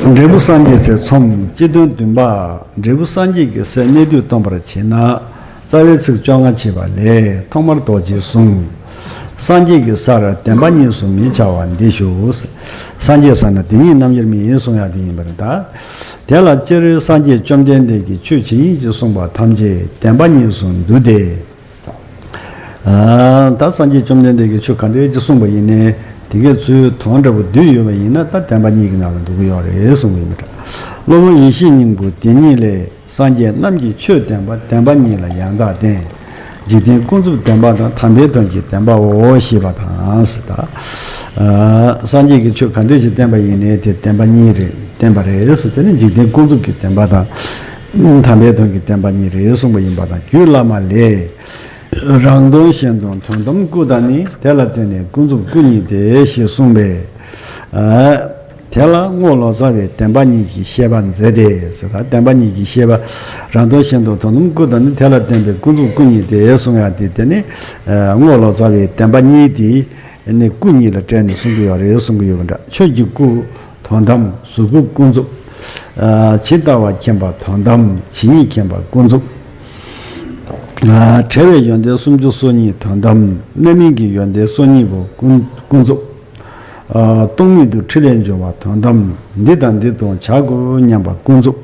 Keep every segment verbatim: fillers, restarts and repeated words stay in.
འབྲས་བུ་སངས་རྒྱས་སའི་ཚོམས། སྤྱི་དོན་བདུན་པ། འབྲས་བུ་སངས་རྒྱས་ཀྱི་སའི་གནས་དུས་སྟོན་པར་བྱེད་ན། རྩ་བའི་ཚིག་བཅོ་ལྔ་བྱས་པ་ལས་ཐོག་མར་རྡོ་རྗེའི་གཟུངས། སངས་རྒྱས་ཀྱི་སར་བདེན་པ་གཉིས་སུ་མི་འཆའ་བ་འདི་ཞུ། སངས་རྒྱས་ས་ན་དེ་ཉིད་རྣམ་དབྱེར་མེད་གསུང་ཡག་དེ་ཡིན་པར་གདའ། དེ་ལ་སྤྱིར་སངས་རྒྱས་བཅོམ་ལྡན་འདས་ཀྱིས་ཆོས་ཇི་སྙེད་ཅིག་གསུངས་པ་ཐམས་ཅད་བདེན་པ་གཉིས་སུ་འདུ་སྟེ། ད་སངས་རྒྱས་བཅོམ་ལྡན་འདས་ཀྱིས་ཆོས་ག་འདྲའི་ཅིག་གསུངས་པ་ཡིན་ནའི་དེ་གའི་ཚུལ་དོན་འདྲ་པོ་འདུས་ཡོད་པ་ཡིན་ན་ད་བདེན་པ་གཉིས་ཀྱི་ནང་ལ་འདུ་གི་ཡོད་རེད་གསུངས་པ་ཡིན་པ་འདྲ། སློབ་དཔོན་ཡེ་ཤེས་སྙིང་པོ་དེ་ཉིད་ལས། སངས་རྒྱས་རྣམས་ཀྱིས་ཆོས་བདེན་པ་བདེན་པ་གཉིས་ལ་ཡང་དག་བརྟེན། འཇིག་རྟེན་ཀུན་རྫོབ་བདེན་པ་དང་དམ་པའི་དོན་གྱི་བདེན་པའོ་ཞེས་པ་དང་ཟེར་ད། སངས་རྒྱས་ཀྱིས་ཆོས་ག་འདྲ་ཞིག་བསྟན་པ་ཡིན་ནའི་དེ་བདེན་པ་གཉིས་རེད་བསྟན་པ་རེད་ཟེར་དེ་ནི་འཇིག་རྟེན་ཀུན་རྫོབ་ཀྱི་བདེན་པ་དང་། དམ་པའི་དོན་གྱི་བདེན་པ་གཉིས་རེད་གསུངས་པ་ཡིན་པ་དང་རྒྱུད་བླ་མ་ལས། རང་དོན་གཞན་དོན་དོན་དམ་སྐུ་དང་ནི། དེ་ལ་བརྟེན་ནས་ཀུན་རྫོབ་སྐུ་གཉིས་ཏེ་ཞེས་གསུངས་པས། དེ་ལ་རྔོག་ལོ་ཙཱ་བས་བདེན་པ་གཉིས་ཀྱི་བཤད་པ་མཛད་དེ་ཟེར་ད་བདེན་པ་གཉིས་ཀྱི་བཤད་པ། རང་དོན་གཞན་དོན་དོན་དམ་སྐུ་དང་ནི་དེ་ལ་བརྟེན་པའི་ཀུན་རྫོབ་སྐུ་གཉིས་ཏེ་གསུང་ཡག་དེ་དེ་ནི། རྔོག་ལོ་ཙཱ་བས་བདེན་པ་གཉིས་དེ་ནི་སྐུ་གཉིས་ལ་བཀྲལ་ནས་གསུང་གི་ཡོད་རེད་གསུང་གི་ཡོད་པ་འདྲ། ཆོས་ཀྱི་སྐུ་དོན་དམ། གཟུགས་སྐུ་ཀུན་རྫོབ། ཇི་ལྟ་བ་མཁྱེན་པ་དོན་དམ། ཇི་སྙེད་མཁྱེན་པ་ཀུན་རྫོབ། བྲལ་བའི་ཡོན་ཏན་སུམ་ཅུ་སོ་གཉིས་དོན་དམ། རྣམ་སྨིན་གྱི་ཡོན་ཏན་སོ་གཉིས་པོ་ཀུན་ཀུན་རྫོབ། སྟོང་ཉིད་དུ་ཕྲིན་ལས་འབྱུང་བ་དོན་དམ། འདི་དང་འདི་དང་བྱ་དགོས་སྙམ་པ་ཀུན་རྫོབ།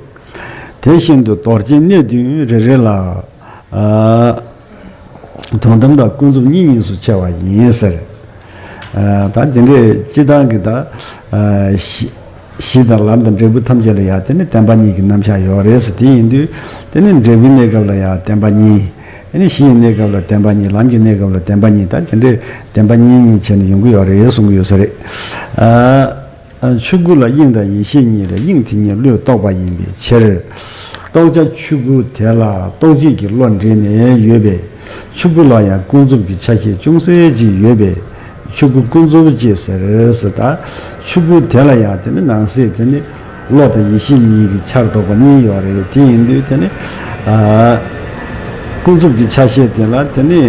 དེ་བཞིན་དུ་རྡོ་རྗེ་གནས་བདུན་རེ་རེ་ལ། དོན་དམ་དང་ཀུན་རྫོབ་གཉིས་གཉིས་སུ་ཕྱེ་བ་ཡིན་ཟེར། ད་དེ་འདྲའི་སྤྱི་བཏང་གི་ད། གཞི་དང་ལམ་དང་འབྲས་བུ་ཐམས་ཅད་ལ་ཡང་དེ་ནི་བདེན་པ་གཉིས་ཀྱི་རྣམ་གཞག་ཡོད་རེད་ཟེར། དེ་ཡིན་དུས་དེ་ནི་འབྲས་བུའི་གནས་སྐབས་ལ་ཡང་བདེན་པ་གཉིས། དེ་ནི་གཞི་ཡི་གནས་སྐབས་ལ་བདེན་པ་གཉིས། ལམ་གྱི་གནས་སྐབས་ལ་བདེན་པ་གཉིས། ད་དེ་འདྲའི་བདེན་པ་གཉིས་གཉིས་བྱས་ནས་ཡོང་གི་ཡོད་རེད་གསུང་གི་ཡོད་ས་རེད། ཆོས་སྐུ་ལ་དབྱིངས་དང་ཡེ་ཤེས་གཉིས་ལས། དབྱིངས་དེ་ཉིད་བློས་རྟོགས་པ་ཡིན་པའི་ཕྱིར། རྟོགས་བྱ་ཆོས་སྐུ་དེ་ལ་རྟོག་བྱེད་ཀྱི་བློ་འདྲེས་ནས་ཡོད་པས། ཆོས་སྐུ་ལ་ཡང་ཀུན་རྫོབ་ཀྱི་ཆ་ཤས་ཅུང་ཟད་ཅིག་ཡོད་པས། ཆོས་སྐུ་ཀུན་རྫོབ་ཅེས་ཟེར་ཟེར་ད། ཆོས་སྐུ་དེ་ལ་ཡང་དེ་ནི་ནང་གསེས་དེ་ནི་བློ་དང་ཡེ་ཤེས་གཉིས་ཀྱི་ཆར་གཏོགས་པ་གཉིས་ཡོད་རེད། དེ་ཡིན་དུས་དེ་ནི། ཀུན་རྫོབ་ཀྱི་ཆ་ཤས་དེ་ལ་དེ་ནི་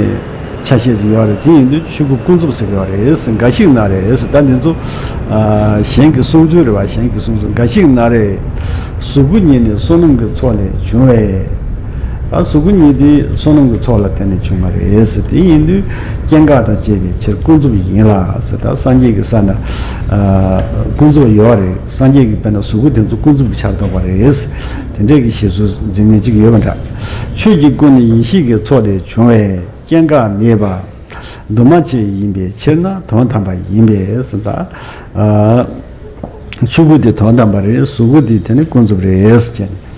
ཆ་ཤས་ཅིག་ཡོད་རེད། དེ་ཡིན་དུས་ཆོས་སྐུ་ཀུན་རྫོབ་ཟེར་གྱི་ཡོད་རེད། འགའ་ཞིག་ན་རེད་ཟེར་ད་འདི་ཚོ་གཞན་གྱི་གསུང་ཚུལ་རེད་བ། གཞན་གྱི་གསུང་ཚུལ་འགའ་ཞིག་ན་རེད། གཟུགས་སྐུ་ཉིད་ནི་བསོད་ནམས་ཀྱི་ཚོགས་ལས་བྱུང་བས། ད་གཟུགས་སྐུ་ཉིད་དེ་བསོད་ནམས་ཀྱི་ཚོགས་ལ་བརྟེན་ནས་བྱུང་བ་རེད་ཟེར། དེ་ཡིན་དུས་སྐྱེ་འགག་དང་བཅས་པའི་ཕྱིར་ཀུན་རྫོབ་ཡིན་ལ་ཟེར། ད་སངས་རྒྱས་ཀྱི་ས་ན་ཀུན་རྫོབ་ཡོད་རེད། སངས་རྒྱས་ཀྱི་དཔེར་ན་གཟུགས་སྐུ་དེ་ཚོ་ཀུན་རྫོབ་ཀྱི་ཆར་གཏོགས་པ་རེད། དེ་འདྲས་ཀྱི་བཞེད་ཚུལ་འཛིན་མཁན་ཅིག་ཡོད་པ་འདྲ། ཆོས་ཀྱི་སྐུ་ནི་ཡེ་ཤེས་ཀྱི་ཚོགས་ལས་བྱུང་བས་སྐྱེ་འགག་མེད་པ། འདུས་མ་བྱས་ཡིན་པའི་ཕྱིར་ན་དོན་དམ་པ་ཡིན་པས་ཟེར་ད། ཆོས་སྐུ་དེ་དོན་དམ་པ་རེད། གཟུགས་སྐུ་དེ་དེ་ནི་ཀུན་རྫོབ་རེད་ཟེར་བྱས་ནས།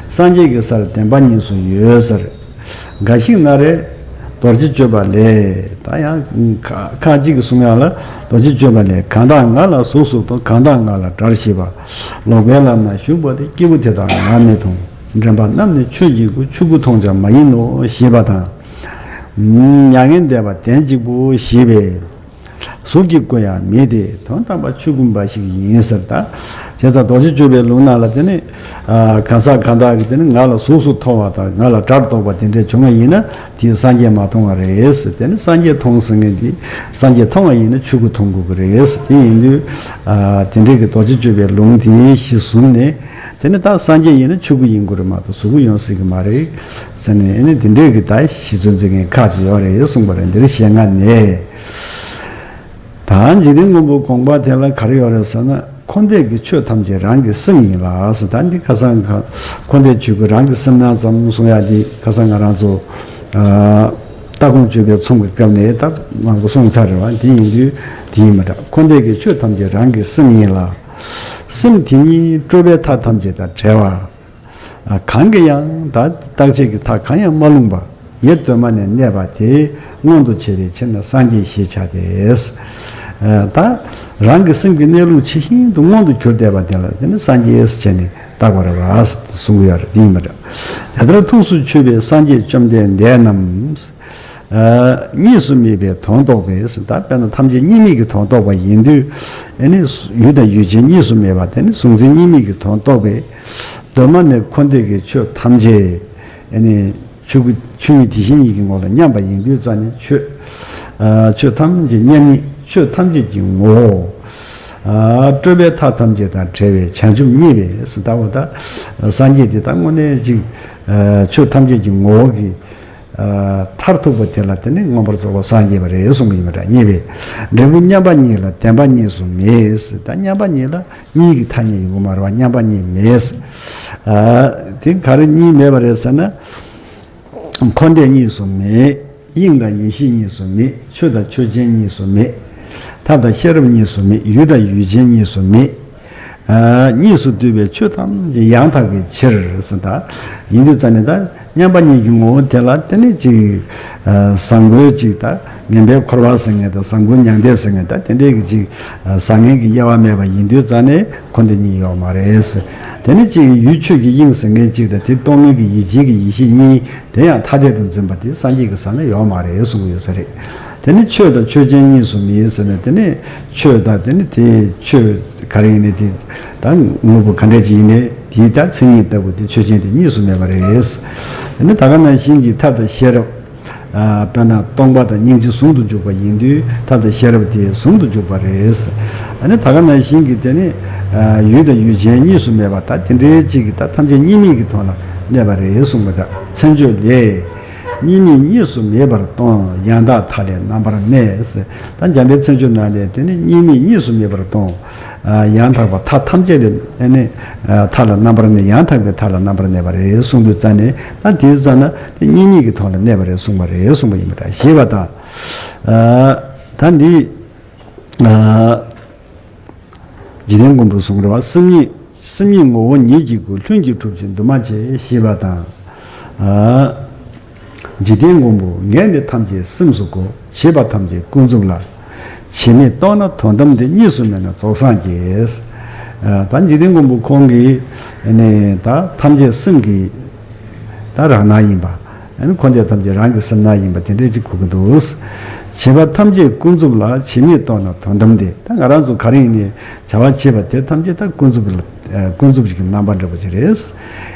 སངས་རྒྱས་ཀྱི་སར་བདེན་པ་གཉིས་སུ་ཡོད་ཟེར། འགའ་ཞིག་ན་རེ། རྡོ་རྗེ་གཅོད་པ་ལས། ད་ཡང་ཁ་ཁ་ཅིག་གིས་གསུང་ཡག་ལ་རྡོ་རྗེ་གཅོད་པ་ལས། གང་དག་ང་ལ་གཟུགས་སུ་མཐོང་། གང་དག་ང་ལ་དགྲར་བྱེད་པ། ལོག་པའི་ལམ་ན་ཞུགས་པ་དེ། སྐྱེས་བུ་དེ་དག་ང་མི་མཐོང་། འདྲེན་པ་རྣམས་ནི་ཆོས་ཀྱི་སྐུ། ཆོས་སྐུ་མཐོང་བྱ་མ་ཡིན་ནོ་ཞེས་པ་དང་། མྱ་ངན་འདས་པ་དོན་གཅིག་པུ་ཞེས་པས། གཟུགས་ཀྱི་སྐུ་ཡང་མེད་དེ་དོན་དམ་པ་ཆོས་སྐུ་འབའ་ཞིག་ཡིན་ཟེར་ད། བྱས་ཙང་རྡོ་རྗེ་གཅོད་པའི་ལུང་ནང་ལ་དེ་ནི། གང་ཟག་གང་དག་གིས་དེ་ནི་ང་ལ་གཟུགས་སུ་མཐོང་བ་དང་ང་ལ་དགྲར་རྟོག་པ་དེ་འདྲས་བྱུང་བ་ཡིན་ན་དེས་སངས་རྒྱས་མ་མཐོང་བ་རེད་ཟེར། དེ་ནི་སངས་རྒྱས་མཐོང་ཟེར་མཁན་དེ་སངས་རྒྱས་མཐོང་བ་ཡིན་ན་ཆོས་སྐུ་མཐོང་དགོས་ཀྱི་རེད་ཟེར། དེ་ཡིན་དུས། དེ་འདྲས་ཀྱི་རྡོ་རྗེ་གཅོད་པའི་ལུང་དེ་གཞི་བཟུང་ནས། དེ་ནི་ད་སངས་རྒྱས་ཡིན་ན་ཆོས་སྐུ་ཡིན་དགོས་རེད་མ་གཏོགས་གཟུགས་སྐུ་ཡོང་སྲིད་ཀྱི་མ་རེད་ཟེར་ནས། ཨ་ནི་དེ་འདྲས་ཀྱི་ད་གཞི་བཟུང་འཛིན་མཁན་ཁག་ཅིག་ཡོད་རེད་གསུངས་པ་རེད། འདིར་ཞེ་ལྔ་ནས། ད་འཇིག་རྟེན་མགོན་པོའི་དགོངས་པ་དེ་ལ་ག་རེ་ཡོད་རེད་ཟེར་ན། འཁོར་འདས་ཀྱི་ཆོས་ཐམས་ཅད་རང་གི་སེམས་ཡིན་ལ་ཟེར། ད་འདི་ཁ་སང་ཁོ་འཁོར་འདས་ཆོས་ཀྱི་རང་གི་སེམས་སྣང་ཙམ་གསུང་ཡག་འདི་ཁ་སང་ང་རང་ཚོ་ཨ་ལྟ་སྒོམ་སྤྱོད་པའི་ཚོམས་ཀྱི་སྐབས་ནས་ད་མང་པོ་གསུངས་ཚར་རེད་བ། འདི་ཡིན་དུས་འདི་ཡིན་མ་འདྲ། འཁོར་འདས་ཀྱི་ཆོས་ཐམས་ཅད་རང་གི་སེམས་ཡིན་ལ། སེམས་དེ་ཉིད་སྤྲོས་པའི་མཐའ་ཐམས་ཅད་དང་བྲལ་བ། གང་གིས་ཡང་ད་བརྟག་དཔྱད་ཀྱི་མཐའ་གང་ཡང་མ་ལྷུང་བ། ཡེ་གདོད་མ་ནས་གནས་པ་དེ་མངོན་དུ་བྱས་པའི་ཕྱིར་ན་སངས་རྒྱས་ཞེས་བྱ་སྟེ། ད་རང་གི་སེམས་ཀྱི་གནས་ལུགས་ཇི་བཞིན་དུ་མངོན་དུ་གྱུར་བསྡད་པ་དེ་ལ་དེ་ནི་སངས་རྒྱས་ཟེར་བྱས་ནས་བཏགས་པ་རེད་བ་གསུང་གི་ཡོད་རེད། དེ་ཡིན་མ་རེད། དེ་ལྟར་ཐུགས་སུ་ཆུད་པའི་སངས་རྒྱས་བཅོམ་ལྡན་འདས་རྣམས། གཉིས་སུ་མེད་པའི་དོན་རྟོགས་པས། ད་དཔེར་ན་ཐམས་ཅད་གཉིས་མེད་ཀྱི་དོན་རྟོགས་པ་ཡིན་དུས། ཨ་ནི་ཡུལ་དང་ཡུལ་ཅན་གཉིས་སུ་མེད་པ་དེ་ནི་གཟུང་འཛིན་གཉིས་མེད་ཀྱི་དོན་རྟོགས་པས། གདོད་མ་ནས་འཁོར་འདས་ཀྱི་ཆོས་ཐམས་ཅད། ཨ་ནི་ཆོས་སྐུ་ཆོས་ཉིད་དེ་བཞིན་ཉིད་ཀྱི་ངོ་ལ་མཉམ་པ་ཡིན་དུས་ཙམ་ནས་ཆོས། ཆོས་ཐམས་ཅད་མཉམ་ཉིད་ཆོས་ཐམས་ཅད་ཀྱི་ངོ་བོ། སྤྲོས་པའི་མཐའ་ཐམས་ཅད་དང་བྲལ་བའི་བྱང་ཆུབ་བརྙེས་པས་ཟེར། ད་འོ་ད་སངས་རྒྱས་དེ་ད་དངོས་གནས་ཅིག་ཆོས་ཐམས་ཅད་ཀྱི་ངོ་བོ་གི་མཐར་ཐུག་པ་དེ་ལ་དེ་ནི་མངོན་པར་རྫོགས་པར་སངས་རྒྱས་པ་རེད་གསུངས་པ་ཡིན་པ་འདྲ། བརྙེས་པས། འབྲས་བུ་མཉམ་པ་ཉིད་ལ་བདེན་པ་གཉིས་སུ་མེད་ཟེར། ད་མཉམ་པ་ཉིད་ལ་གཉིས་ཀྱི་ཐ་སྙད་ཡོང་གི་མ་རེད་བ། མཉམ་པ་གཉིས་མེད་ཟེར། དེ་ག་རེ་གཉིས་མེད་པ་རེད་ཟེར་ན། འཁོར་འདས་གཉིས་སུ་མེད། དབྱིངས་དང་ཡེ་ཤེས་གཉིས་སུ་མེད། ཆོས་དང་ཆོས་ཅན་གཉིས་སུ་མེད། ཐབས་དང་ཤེས་རབ་གཉིས་སུ་མེད། ཡུལ་དང་ཡུལ་ཅན་གཉིས་སུ་མེད། ཨ། གཉིས་སུ་འདུས་པའི་ཆོས་ཐམས་ཅད་ཡང་དག་པའི་ཕྱིར་ཟེར། ད་ཡིན་དུས་ཙ་ནས་ད་མཉམ་པ་ཉིད་ཀྱི་ངོ་བོ་དེ་ལ་དེ་ནི་ཅིག་ཨ། བཟང་པོའི་ཅིག་ད་ངན་པའི་འཁོར་བ་ཟེར་མཁན་དང་བཟང་པོའི་མྱང་འདས་ཟེར་མཁན་ད་དེ་འདྲའི་གི་ཅིག་ཨ། བཟང་ངན་གྱི་དབྱེ་བ་མེད་པ་ཡིན་དུས་ཙ་ནས་འཁོར་འདས་གཉིས་ཡོད་མ་རེད་ཟེར། དེ་ནི་ཅིག་ཡུལ་ཆོས་ཀྱི་དབྱིངས་ཟེར་མཁན་ཅིག་དང་དེ་སྟོང་ཉིད་ཀྱི་ཡིད་ཅན་གྱི་ཡེ་ཤེས་གཉིས། དེ་ཡང་ཐ་དད་དུ་འཛིན་པ་དེ་སངས་རྒྱས་ཀྱི་ས་ན་ཡོད་མ་རེད་གསུངས་ཡོད་ས་རེད། དེ་ནི་ཆོས་དང་ཆོས་ཅན་གཉིས་སུ་མེད་ཟེར་ནས་དེ་ནི་ཆོས་དང་དེ་ནི་དེ་ཆོས་ག་རེ་ཡིན་ནའི་དེ་ད་དངོས་པོ་ག་འདྲ་ཅིག་ཡིན་ནའི་དེའི་ད་མཚན་ཉིད་ལྟ་བུ་དེ་ཆོས་ཅན་དེ་གཉིས་སུ་མེད་པ་རེད། དེ་ནི་ད་ག་ནང་བཞིན་གྱི་ཐབས་དང་ཤེས་རབ། ཨ། དཔེར་ན་སྟོང་པ་དང་སྙིང་རྗེ་ཟུང་དུ་འཇུག་པ་ཡིན་དུས་ཐབས་དང་ཤེས་རབ་དེ་ཟུང་དུ་འཇུག་པ་རེད། ཨ་ནི་ད་ག་ནང་བཞིན་གྱི་དེ་ནི་ཨ། ཡུལ་དང་ཡུལ་ཅན་གཉིས་སུ་མེད་པ་ད་དེ་འདྲའི་གཅིག་གི་ད་ཐམས་ཅད་གཉིས་མེད་ཀྱི་ཐོག་ལ་གནས་པ་རེད་གསུངས་པ་འདྲ། མཚན་བརྗོད་ལས། གཉིས་མེད་གཉིས་སུ་མེད་པར་སྟོང་། ཡང་དག་མཐའ་ལས་རྣམ་པར་གནས། ད་འཇམ་དཔལ་མཚན་བརྗོད་ནང་ལས་དེ་ནི་གཉིས་མེད་གཉིས་སུ་མེད་པར་སྟོང་། ཡང་དག་པ་མཐའ་ཐམས་ཅད་ལས་ནི་མཐའ་ལ་རྣམ་པར་གནས། ཡང་དག་པའི་མཐའ་ལ་རྣམ་པར་གནས་པ་རེད་གསུངས་དུས་ཙ་ནས་ད་དེའི་ཙ་ན་དེ་གཉིས་མེད་ཀྱི་ཐོག་ལ་གནས་པ་རེད་གསུངས་པ་རེད་གསུངས་པ་ཡིན་པ་འདྲ། ཞེས་པ་དང་། ད་འདི། འཇིག་རྟེན་མགོན་པོས་གསུངས་རེད་བ། སེམས་ཉིད། སེམས་ཉིད་ངོ་བོ་ཉིད་ཀྱི་སྐུ། ལྷུན་གྱིས་གྲུབ་ཅིང་འདུ་མ་བྱེད། ཞེས་པ་དང་། ཨ། འཇིག་རྟེན་མགོན་པོ་ངས་ནི་ཐམས་ཅད་སེམས་སུ་གོ། བྱས་པ་ཐམས་ཅད་ཀུན་རྫོབ་ལ། བྱེད་མེད་རྟོགས་ན་དོན་དམ་དེ། གཉིས་སུ་མེད་ན་རྫོགས་སངས་རྒྱས། ཨ། ད་འཇིག་རྟེན་མགོན་པོ་ཁོང་གིས་ནི་ད་ཐམས་ཅད་སེམས་ཀྱི་ད་རང་སྣང་ཡིན་པ། ཨ་ནི་འཁོར་འདས་ཐམས་ཅད་རང་གི་སེམས་སྣང་ཡིན་པ་དེ་འདྲའི་ཅིག་གོ་གི་འདུག། བྱེད་པ་ཐམས་ཅད་ཀུན་རྫོབ་ལ། བྱེད་མེད་རྟོགས་ན་དོན་དམ་དེ། ད་ང་རང་ཚོ་ག་རེ་ཡིན་ནའི་བྱ་བ་བྱེད་པ་དེ་ཐམས་ཅད་ད་ཀུན་རྫོབ་ལ། ཨ། ཀུན་རྫོབ་ཀྱི་རྣམ་པ་འདྲ་པོ་ཅིག་རེད།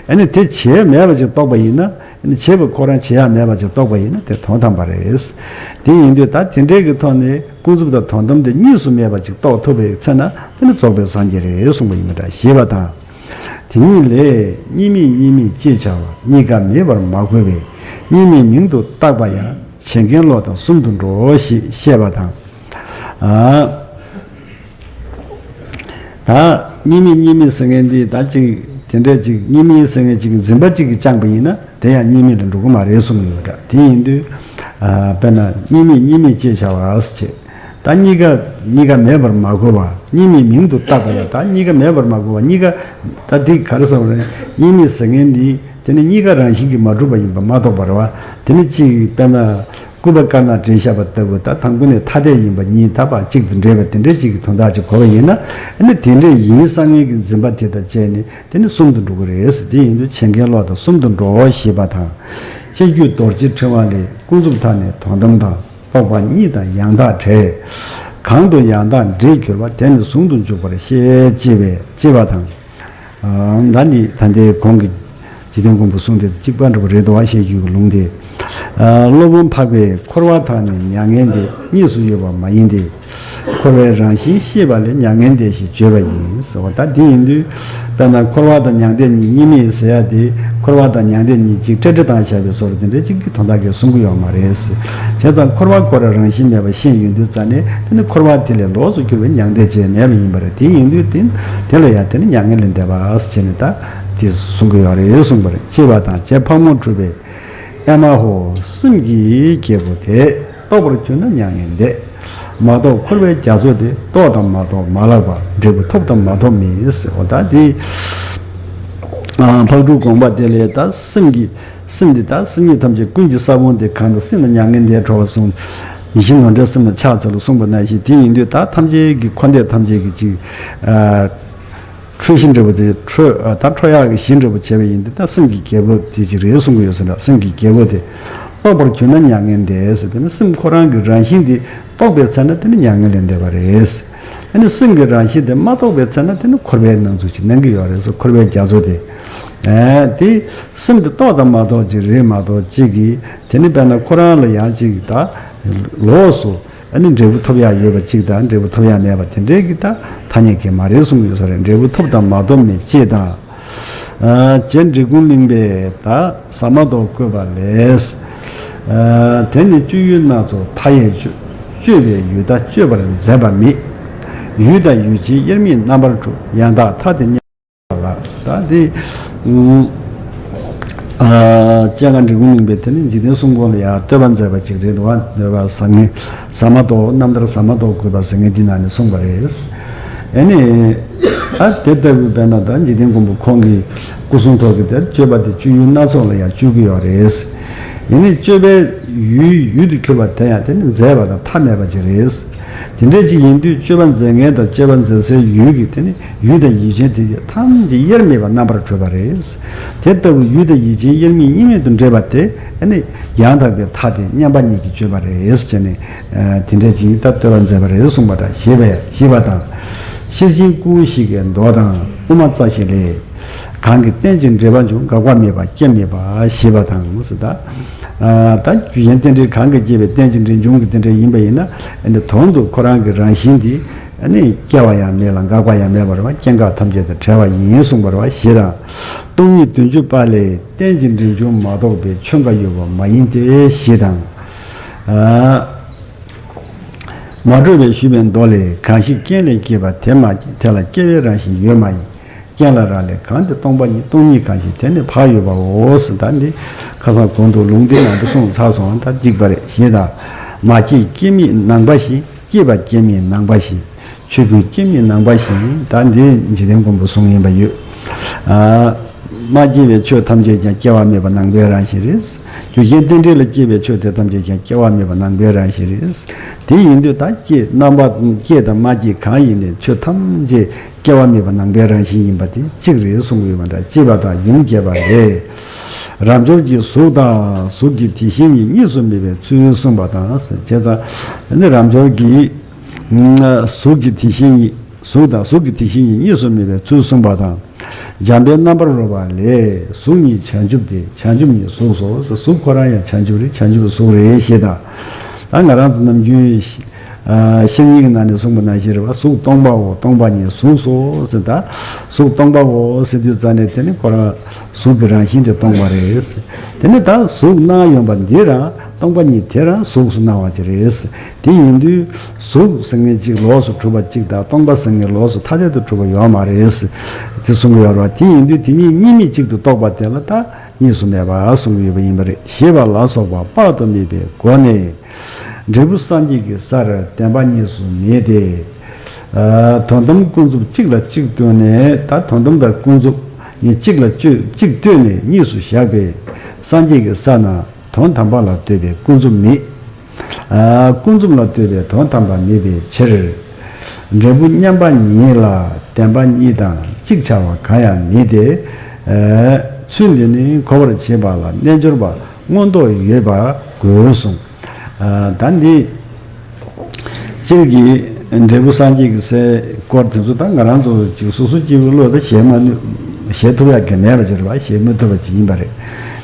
ཨ་ནི་དེ་བྱེད་ཡ་མེད་པ་ཅིག་རྟོགས་པ་ཡིན་ན། ཨ་ནི་བྱེད་པ་ཁོ་རང་བྱེད་ཡ་མེད་པ་ཅིག་རྟོགས་པ་ཡིན་ན་དེ་དོན་དམ་པ་རེད། དེ་ཡིན་དུས་ད་དེ་འདྲའི་གི་ཐོག་ནས་ཀུན་རྫོབ་དང་དོན་དམ་དེ་གཉིས་སུ་མེད་པ་ཅིག་རྟོགས་ཐུབ་པའི་ཚེ་ན་དེ་ནི་རྫོགས་པའི་སངས་རྒྱས་རེད་གསུངས་པ་ཡིན་པ་འདྲ། ཞེས་པ་དང་། དེ་ཉིད་ལས། གཉིས་མེད་གཉིས་མེད་ཅེས་བྱ་བ། གཉིས་ཀ་མེད་པར་མ་གོ་བས། གཉིས་མེད་མིང་དུ་བཏགས་པ་ཡང་། བྱེད་མཁན་བློ་དང་གསུམ་དུ་འགྲོ། ཞེས་བཤད་པ་དང་། ཨ། ད་གཉིས་མེད་གཉིས་མེད་ཟེར་མཁན་འདི་ད་ཅིག་དེ་འདྲ་ཅིག་གཉིས་མེད་ཟེར་མཁན་ཅིག་གི་འཛིན་པ་ཅིག་གིས་བཅངས་པ་ཡིན་ན་དེ་ཡང་གཉིས་མེད་ལ་འགྲོ་གི་མ་རེད་གསུངས་ཡོད་འདྲ། དེ་ཡིན་དུས། ཨ། དཔེར་ན་གཉིས་མེད་གཉིས་མེད་ཅེས་བྱ་བ་ཟེར་བྱས། ད་གཉིས་ཀ་གཉིས་ཀ་མེད་པར་མ་གོ་བ། གཉིས་མེད་མིང་དུ་བཏགས་པ་ཡང་། ད་གཉིས་ཀ་མེད་པར་མ་གོ་བ། གཉིས་ཀ་ད་འདི་ག་རེ་ཟེར་བ་རེད། གཉིས་མེད་ཟེར་མཁན་འདི་དེ་ནི་གཉིས་ཀ་རང་བཞིན་གྱིས་མ་གྲུབ་པ་ཡིན་པ་མ་རྟོགས་པ་རེད་བ། དེ་ནི་གཅིག་དཔེར་ན་སྐུད་པ་དཀར་ནག་འདྲེས་བཞག་པ་ལྟ་བུ། ད་དང་པོ་ནས་ཐ་དད་ཡིན་པ་གཉིས་ད་བར་གཅིག་ཏུ་འདྲེས་པ་དེ་འདྲའི་གཅིག་གི་དོན་དག་ཅིག་གོ་བ་ཡིན་ན། ཨ་ནི་དེ་འདྲ་ཡིན་བསམ་མཁན་གྱི་འཛིན་པ་དེ་དང་བཅས་ནས་དེ་ནི་གསུམ་དུ་འགྲོ་གི་རེད་ཟེར། དེ་ཡིན་དུས་བྱེད་མཁན་བློ་དང་གསུམ་དུ་འགྲོ། ཞེས་པ་དང་། ཤེས་རྒྱུད་རྡོ་རྗེ་ཕྲེང་བ་ལས། ཀུན་རྫོབ་མཐའ་ནི་དོན་དམ་དང་། རྟོག་པ་གཉིས་དང་ཡང་དག་བྲལ། གང་དུ་ཡང་དག་འདྲེས་གྱུར་པ། དེ་ནི་ཟུང་དུ་འཇུག་པར་བཤད། ཅེས་པའི་ཅེས་པ་དང་། ཨ། ད་ནི་ད་ལྟའི་གོང་གི་འཇིག་རྟེན་མགོན་པོ་གསུངས་དེ་གཅིག་པ་འདྲ་པོ་རེད་འདུག་བ། བཤད་རྒྱུད་ཀྱི་ལུང་དེ། ཨ། སློབ་དཔོན་འཕགས་པས་འཁོར་བ་དང་ནི་མྱ་ངན་འདས། གཉིས་སུ་ཡོད་པ་མ་ཡིན་ཏེ། འཁོར་བའི་རང་བཞིན་ཤེས་པ་ལས། མྱ་ངན་འདས་ཞེས་བརྗོད་པ་ཡིན་ཟེར་བ། ད་འདི་ཡིན་དུས་དཔེར་ན་འཁོར་བ་དང་མྱང་འདས་གཉིས་གཉིས་མེད་ཟེར་ཡ་དེ། འཁོར་བ་དང་མྱང་འདས་གཉིས་གཅིག་འདྲེས་འདྲེས་བཏང་བཞག་པའི་བཟོ་འདྲ་དེ་འདྲ་གཅིག་གི་དོན་དག་གིས་གསུང་གི་ཡོད་མ་རེད་ཟེར། བྱས་ཙང་འཁོར་བ་ཁོ་རང་རང་བཞིན་མེད་པ་ཤེས་ཡོང་དུས་ཙ་ནས་དེ་ནི་འཁོར་བ་དེ་ལས་ལོགས་སུ་གྱུར་པའི་མྱང་འདས་ཅན་མེད་པ་ཡིན་པ་རེད། དེ་ཡིན་དུས་དེ་དེ་ལ་ཡང་དེ་ནི་མྱ་ངན་ལས་འདས་པ་ཟེར་བྱས་ནས་ད་དེ་གསུང་གི་ཡོད་རེད་གསུངས་པ་རེད། ཅེས་པ་དང་། རྗེ་ཕག་མོ་གྲུ་པས། ཨེ་མ་ཧོ། སེམས་ཀྱི་རྒྱལ་པོ་དེ། རྟོགས་པར་གྱུར་ན་མྱ་ངན་འདས། མ་རྟོགས་འཁོར་བའི་རྒྱ་མཚོ་དེ། རྟོགས་དང་མ་རྟོགས་མ་ལགས་པ། འབྲས་བུ་ཐོབ་དང་མ་ཐོབ་མེད་ཟེར་བ། ད་དེ་ཨ་ཕག་གྲུ་དགོངས་པ་དེ་ལས་ད་སེམས་ཀྱི་སེམས་འདི་ད་སེམས་ཉིད་ཐམས་ཅད་ཀུན་གྱི་ས་བོན་དེ། གང་དུ་སེམས་ལ་མྱ་ངན་འདས་འཕྲོ་བ་གསུངས། ཡིད་བཞིན་ནོར་འདྲའི་སེམས་ལ་ཕྱག་འཚལ་ལོ་གསུངས་པ་ནང་བཞིན། དེ་ཡིན་དུས་ད་ཐམས་ཅད་ཀྱི་འཁོར་འདས་ཐམས་ཅད་ཀྱི་ཅིག་ཨ། འཕྲོ་གཞི་འདྲ་པོ་དེ་འཕྲོ། ཨ། ད་འཕྲོ་ཡག་གི་གཞི་འདྲ་པོ་བྱས་པ་ཡིན་དུས་ད་སེམས་ཀྱི་རྒྱལ་པོ་དེ་ཅིག་རེད་གསུང་གི་ཡོད་ཟེར་འདྲ། སེམས་ཀྱི་རྒྱལ་པོ་དེ། རྟོགས་པར་གྱུར་ན་མྱ་ངན་འདས་ཟེར། དེ་ནི་སེམས་ཁོ་རང་གི་རང་བཞིན་དེ་རྟོགས་པའི་ཚེ་ན་དེ་ནི་མྱ་ངན་ལས་འདས་པ་རེད། དེ་ནི་སེམས་ཀྱི་རང་བཞིན་དེ་མ་རྟོགས་པའི་ཚེ་ན་དེ་ནི་འཁོར་བའི་སྣང་ཚུལ་ཅིག་སྣང་གི་ཡོད་རེད་ཟེར། འཁོར་བའི་རྒྱ་མཚོ་དེ། ཨ། དེ་སེམས་དེ་རྟོགས་དང་མ་རྟོགས་ཅིག་རེད་མ་གཏོགས་ཅིག་གིས་དེ་ནི་དཔེར་ན་ཁོ་རང་ལ་ཡང་ཅིག་ད་ལོགས་སུ། ཨ་ནི་འབྲས་བུ་ཐོབ་ཡག་ཡོད་པ་གཅིག་དང་འབྲས་བུ་ཐོབ་ཡག་མེད་པ་དེ་འདྲའི་གི་ད་ཐ་སྙད་གང་ཡང་མ་རེད་གསུངས་ཡོད་ས་རེད། འབྲས་བུ་ཐོབ་དང་མ་ཐོབ་ནི་གཅིག་དང་། ཨ་རྗེ་འབྲི་གུང་གླིང་པས་ད་ཟ་མ་ཏོག་བཀོད་པ་ལས། ཨ་དེ་ནི་སྤྱོད་ཡུལ་སྣ་ཚོགས་མཐའ་ཡས་སྤྱོད། སྤྱོད་པའི་ཡུལ་མཐའ་གཅོད་པར་མཛད་པ་མེད། ཡུལ་དང་ཡུལ་ཅན་དབྱེར་མེད་རྣམ་པར་གྲོལ། ཡང་དག་མཐའ་དེ་མཉམ་པ་ལགས། ད་དེ་ཨ་སྤྱན་སྔ་འབྲི་གུང་གླིང་པས་དེ་ནི་འཇིག་རྟེན་གསུམ་མགོན་ལ་ཡང་བསྟོད་པ་མཛད་པ་ཅིག་རེད་འདུག་བ། བསྟོད་པ་ཟ་ངེ་ཟ་མ་ཏོག་རྣམ་ཐར་ཟ་མ་ཏོག་བཀོད་པ་ཟེར་མཁན་འདི་ནང་ནས་གསུངས་པ་རེད། ཨ་ནི་ཨ་དེ་ལྟ་བུའི་དཔེར་ན་ད་འཇིག་རྟེན་མགོན་པོ་ཁོང་གི་སྐུ་གསུང་ཐུགས་ཀྱི་དེ་སྤྱོད་པ་དེ་སྤྱོད་ཡུལ་སྣ་ཚོགས་ལ་ཡང་སྤྱོད་ཀྱི་ཡོད་རེད། ཡིན་ནའི་སྤྱོད་པའི་ཡུལ་ཡུལ་དུ་གྱུར་པ་དེ་ཡང་དེ་ནི་མཛད་པ་དང་མཐའ་མེད་པ་ཅིག་རེད། དེ་འདྲ་ཅིག་ཡིན་དུས་སྤྱོད་པ་མཛད་མཁན་དང་སྤྱོད་པ་མཛད་སའི་ཡུལ་གྱི་དེ་ནི་ཡུལ་དང་ཡུལ་ཅན་དེ་ཐམས་ཅད་དབྱེར་མེད་པ་རྣམ་པར་གྲོལ་བ་རེད། དེ་ལྟ་བུ་ཡུལ་དང་ཡུལ་ཅན་དབྱེར་མེད་གཉིས་མེད་དུ་འདྲེས་པ་དེ་ནི་ཡང་དག་པའི་མཐའ་དེ་མཉམ་པ་ཉིད་ཀྱིས་གཅོད་པ་རེད་ཅེས་ནས་དེ་འདྲ་ཅིག་ད་བསྟོད་པ་མཛད་པ་རེད་གསུངས་པ་འདྲ་ཞེས་པས་ཞེས་པ་དང་། ཤེར་ཕྱིན་སྐུ་བཞི་ཀའི་མདོ་དང་དབུ་མ་རྩ་ཤེ་ལས། གང་གིས་རྟེན་ཅིང་འབྲེལ་པ་འབྱུང་། འགག་པ་མེད་པ་སྐྱེ་མེད་པ་ཞེས་པ་དང་ཟེར་ད། ད་རྒྱུ་གཞན་རྟེན་འབྲེལ་གང་གིས་སྐྱེས་པའི་རྟེན་ཅིང་འབྲེལ་འབྱུང་གི་རྟེན་འབྲེལ་ཡིན་པ་ཡིན་ན་ཨ་ནི་དོན་དུ་ཁོ་རང་གི་རང་བཞིན་འདི་ཨ་ནི་སྐྱེ་བ་ཡང་མེད་ལ་འགག་པ་ཡང་མེད་པར་བ་སྐྱེ་འགག་ཐམས་ཅད་དང་བྲལ་བ་ཡིན་གསུངས་པར་བ་ཞེས་དང་། སྟོང་ཉིད་བདུན་ཅུ་པ་ལས་རྟེན་ཅིང་འབྲེལ་འབྱུང་མ་གཏོགས་པའི་ཆོས་འགའ་ཡོད་པ་མ་ཡིན་ཏེ་ཞེས་དང་། མ་གྲོལ་བའི་ཞུས་པའི་མདོ་ལས་གང་ཞིག་རྐྱེན་ལས་སྐྱེས་པ་དེ་མ་དེ་ལ་སྐྱེ་བའི་རང་བཞིན་ཡོད་མ་ཡིན། རྐྱེན་ལ་རག་ལས་གང་དེ་སྟོང་པ་ཉིད་སྟོང་ཉིད་གང་ཞིག་དེ་ནི་བག་ཡོད་པའོ་ཟེར་ད་འདི་ཁ་སང་གོང་དུ་ལུང་འདི་ནང་དུ་གསུངས་ཚར་སོང་ད་འགྲིག་པ་རེད་ཞེས་དང་། མ་སྐྱེས་སྐྱེ་མེད་ནང་པ་བཞིན་སྐྱེས་པ་སྐྱེ་མེད་ནང་པ་བཞིན་ཆོས་ཀུན་སྐྱེ་མེད་ནང་པ་བཞིན་ད་འདི་འཇིག་རྟེན་མགོན་པོ་གསུངས་ཡིན་པ་ཡོད། མ་སྐྱེས་པའི་ཆོས་ཐམས་ཅད་ཀྱང་སྐྱེ་བ་མེད་པ་ནང་པའི་རང་བཞིན་རེད། རྒྱུ་རྐྱེན་རྟེན་འབྲེལ་ལ་སྐྱེས་པའི་ཆོས་དེ་ཐམས་ཅད་ཀྱང་སྐྱེ་བ་མེད་པ་ནང་པའི་རང་བཞིན་རེད། དེ་ཡིན་དུས་ད་སྐྱེས་རྣམ་པ་སྐྱེས་དང་མ་སྐྱེས་གང་ཡིན་ནའི་ཆོས་ཐམས་ཅད་སྐྱེ་བ་མེད་པ་ནང་པའི་རང་བཞིན་ཡིན་པ་དེ་གཅིག་རེད་གསུངས་ཡོད་པ་འདྲ། ཅེས་པ་དང་ཡུམ་རྒྱས་པ་ལས། རབ་འབྱོར་གྱི་གཟུགས་དང་གཟུགས་ཀྱི་དེ་བཞིན་ཉིད་གཉིས་སུ་མེད་པའི་ཚུལ་གསུངས་པ་དང་ཟེར་བྱས་ཙང་དེ་ནི་རབ་འབྱོར་གྱི་གཟུགས་ཀྱི་དེ་བཞིན་ཉིད་གཟུགས་དང་གཟུགས་ཀྱི་དེ་བཞིན་ཉིད་གཉིས་སུ་མེད་པའི་ཚུལ་གསུངས་པ་དང་། འཇམ་དཔལ་རྣམ་པར་རོལ་པ་ལས། གཟུགས་ཉིད་བྱང་ཆུབ་སྟེ་བྱང་ཆུབ་ཉིད་གཟུགས་སོ། གཟུགས་ཁོ་རང་ཡང་བྱང་ཆུབ་རེད་བྱང་ཆུབ་གཟུགས་རེད་ཞེས་དང་། ད་ང་རང་ཚོ་ནམ་རྒྱུན་ཤེར་སྙིང་གི་ནང་ནས་གསུངས་པ་ནང་བཞིན་རེད་བ། གཟུགས་སྟོང་པའོ་སྟོང་པ་ཉིད་གཟུགས་སོ་ཟེར་ད། གཟུགས་སྟོང་པའོ་ཟེར་དུས་ཙ་ནས་དེ་ནི་ཁོ་རང་གཟུགས་ཀྱི་རང་བཞིན་དེ་སྟོང་པ་རེད། དེ་ནི་ད་གཟུགས་སྣང་ཡོང་པ་འདི་རང་སྟོང་པ་ཉིད་དེ་རང་གཟུགས་སུ་སྣང་བ་ཅིག་རེད། དེ་ཡིན་དུས་གཟུགས་ཟེར་མཁན་གཅིག་ལོགས་སུ་གྲུབ་པ་གཅིག་དང་སྟོང་པ་ཟེར་མཁན་ལོགས་སུ་ཐ་དད་དུ་གྲུབ་པ་ཡོད་མ་རེད། དེ་གསུང་གི་ཡོད་རེད་བ། དེ་ཡིན་དུས་དེ་གཉིས་གཉིས་མེད་གཅིག་ཏུ་རྟོགས་པ་དེ་ལ་ད་གཉིས་སུ་མེད་པ་གསུང་གི་ཡོད་པ་ཡིན་པ་རེད། ཞེས་པ་ལ་སོགས་པ་དཔག་ཏུ་མེད་པའི་སྒོ་ནས་འབྲས་བུ་སངས་རྒྱས་ཀྱི་སར་བདེན་པ་གཉིས་སུ་མེད་དེ། དོན་དམ་ཀུན་རྫོབ་གཅིག་ལ་གཅིག་ལྟོས་ནས་ད་དོན་དམ་དང་ཀུན་རྫོབ་གཉིས་གཅིག་ལ་གཅིག་ལྟོས་ནས་གཉིས་སུ་བཞག་པའི་སངས་རྒྱས་ཀྱི་ས་ན། དོན་དམ་པ་ལ་ལྟོས་པའི་ཀུན་རྫོབ་མེད། ཨ་ཀུན་རྫོབ་ལ་ལྟོས་པའི་དོན་དམ་པ་མེད་པའི་ཕྱིར། འབྲས་བུ་མཉམ་པ་ཉིད་ལ་བདེན་པ་གཉིས་དང་གཅིག་ཆགས་པ་གང་ཡང་མེད་དེ། ཨ་ཚུལ་འདི་ནི་གོ་བར་བྱེད་པ་ལ་རྣལ་འབྱོར་པ་མངོན་རྟོགས་ཡོད་པར་དགོས་གསུངས། ཨ་ད་འདི། སྤྱིར་གྱི་འབྲས་བུ་སངས་རྒྱས་ཀྱི་སའི་སྐོར་དེ་ཚོ་ད་ང་རང་ཚོ་ཅིག་སོ་སོ་སྐྱེ་བོའི་བློ་ལ་བཞེད་མ་ནུས། བཞེད་ཐུབ་ཡག་གི་མེད་པ་ཅིག་རེད་བ། བཞེད་མི་ཐུབ་པ་ཅིག་ཡིན་པ་རེད།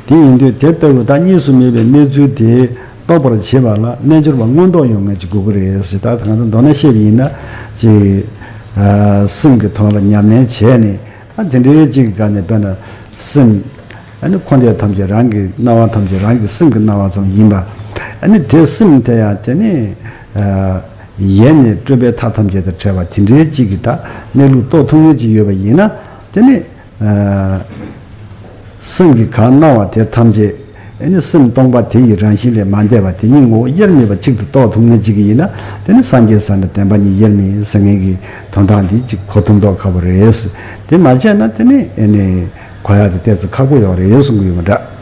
དེ་ཡིན་དུས་དེ་ལྟ་བུ་ད་གཉིས་སུ་མེད་པའི་གནས་ཚུལ་དེ་རྟོགས་པར་བྱེད་པ་ལ་རྣལ་འབྱོར་པ་མངོན་རྟོགས་ཡོང་མཁན་ཅིག་དགོས་ཀྱི་རེད་ཟེར། ད་གང་ལྟར་མདོར་ན་བཤད་པ་ཡིན་ན་ཅིག་ཨ་སེམས་ཀྱི་དོན་ལ་ཉམས་ལེན་བྱས་ནས་ཨ་དེ་འདྲའི་ཅིག་གི་སྒང་ནས་དཔེར་ན་སེམས། ཨ་ནི་འཁོར་འདས་ཐམས་ཅད་རང་གི་སྣང་བ་ཐམས་ཅད་རང་གི་སེམས་ཀྱི་སྣང་བ་ཙམ་ཡིན་པ། ཨ་ནི་དེ་སེམས་དེ་ཡང་དེ་ནི་ཡེ་ནས་སྤྲོས་པའི་མཐའ་ཐམས་ཅད་དང་བྲལ་བ་དེ་འདྲའི་གཅིག་གི་ད་གནས་ལུགས་རྟོགས་ཐུབ་ངེས་ཅིག་ཡོད་པ་ཡིན་ན་དེ་ནི་སེམས་ཀྱི་གང་སྣང་བ་དེ་ཐམས་ཅད་ཨ་ནི་སེམས་སྟོང་པ་དེ་ཡི་རང་བཞིན་ལས་མ་འདས་པ་དེ་ཉིད་ངོ་བོ་དབྱེར་མེད་པ་གཅིག་ཏུ་རྟོགས་ཐུབ་ངེས་ཅིག་ཡིན་ན་དེ་ནི་སངས་རྒྱས་ས་ན་བདེན་པ་གཉིས་དབྱེར་མེད་ཟེར་མཁན་གྱི་དོན་དག་འདི་གཅིག་གོ་ཐུབ་མདོག་ཁ་པོ་རེད། དེ་མ་བྱས་ན་དེ་ནི་ཨ་ནི། གོ་ཡག་དེ་ཏོག་ཙམ་ཁག་པོ་ཡོད་རེད་གསུང་གི་ཡོད་པ་འདྲ།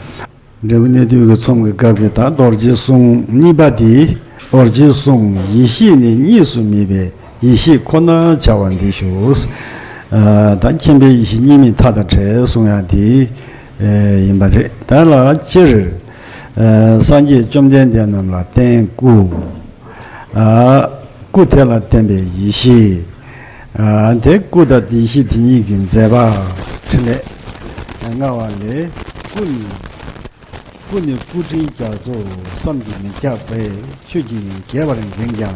འབྲས་བུ་གནས་དུས་ཀྱི་ཚོམས་ཀྱི་སྐབས་ཀྱི་ད་རྡོ་རྗེ་གསུང་གཉིས་པ་དེ། རྡོ་རྗེ་གསུང་ཡེ་ཤེས་ནི་གཉིས་སུ་མེད་པའི་ཡེ་ཤེས་ཁོ་ན་བྱ་བ་འདི་ཞུ། ཨ་ད་མཁྱེན་པའི་ཡེ་ཤེས་གཉིས་མེད་མཐའ་དང་བྲལ་གསུང་ཡག་དེ་ཨེ་ཡིན་པ་རེད། ད་ལ་སྤྱིར་ཨ་སངས་རྒྱས་བཅོམ་ལྡན་འདས་རྣམས་ལ་བརྟེན་སྐུ། ཨ་སྐུ་དེ་ལ་བརྟེན་པའི་ཡེ་ཤེས། ཨ་དེ་སྐུ་དང་ཡེ་ཤེས་དེ་གཉིས་ཀྱི་མཛད་པ་འཕྲིན་ལས་མངའ་བ་ལས། སྐུ་ནི་ སྐུ་ནི་སྐུ་དྲིན་རྒྱ་མཚོ་བསམ་གྱིས་མི་ཁྱབ་པས། ཆོས་ཀྱི་དབྱིངས་རྒྱས་པར་འགེངས་ཀྱང་།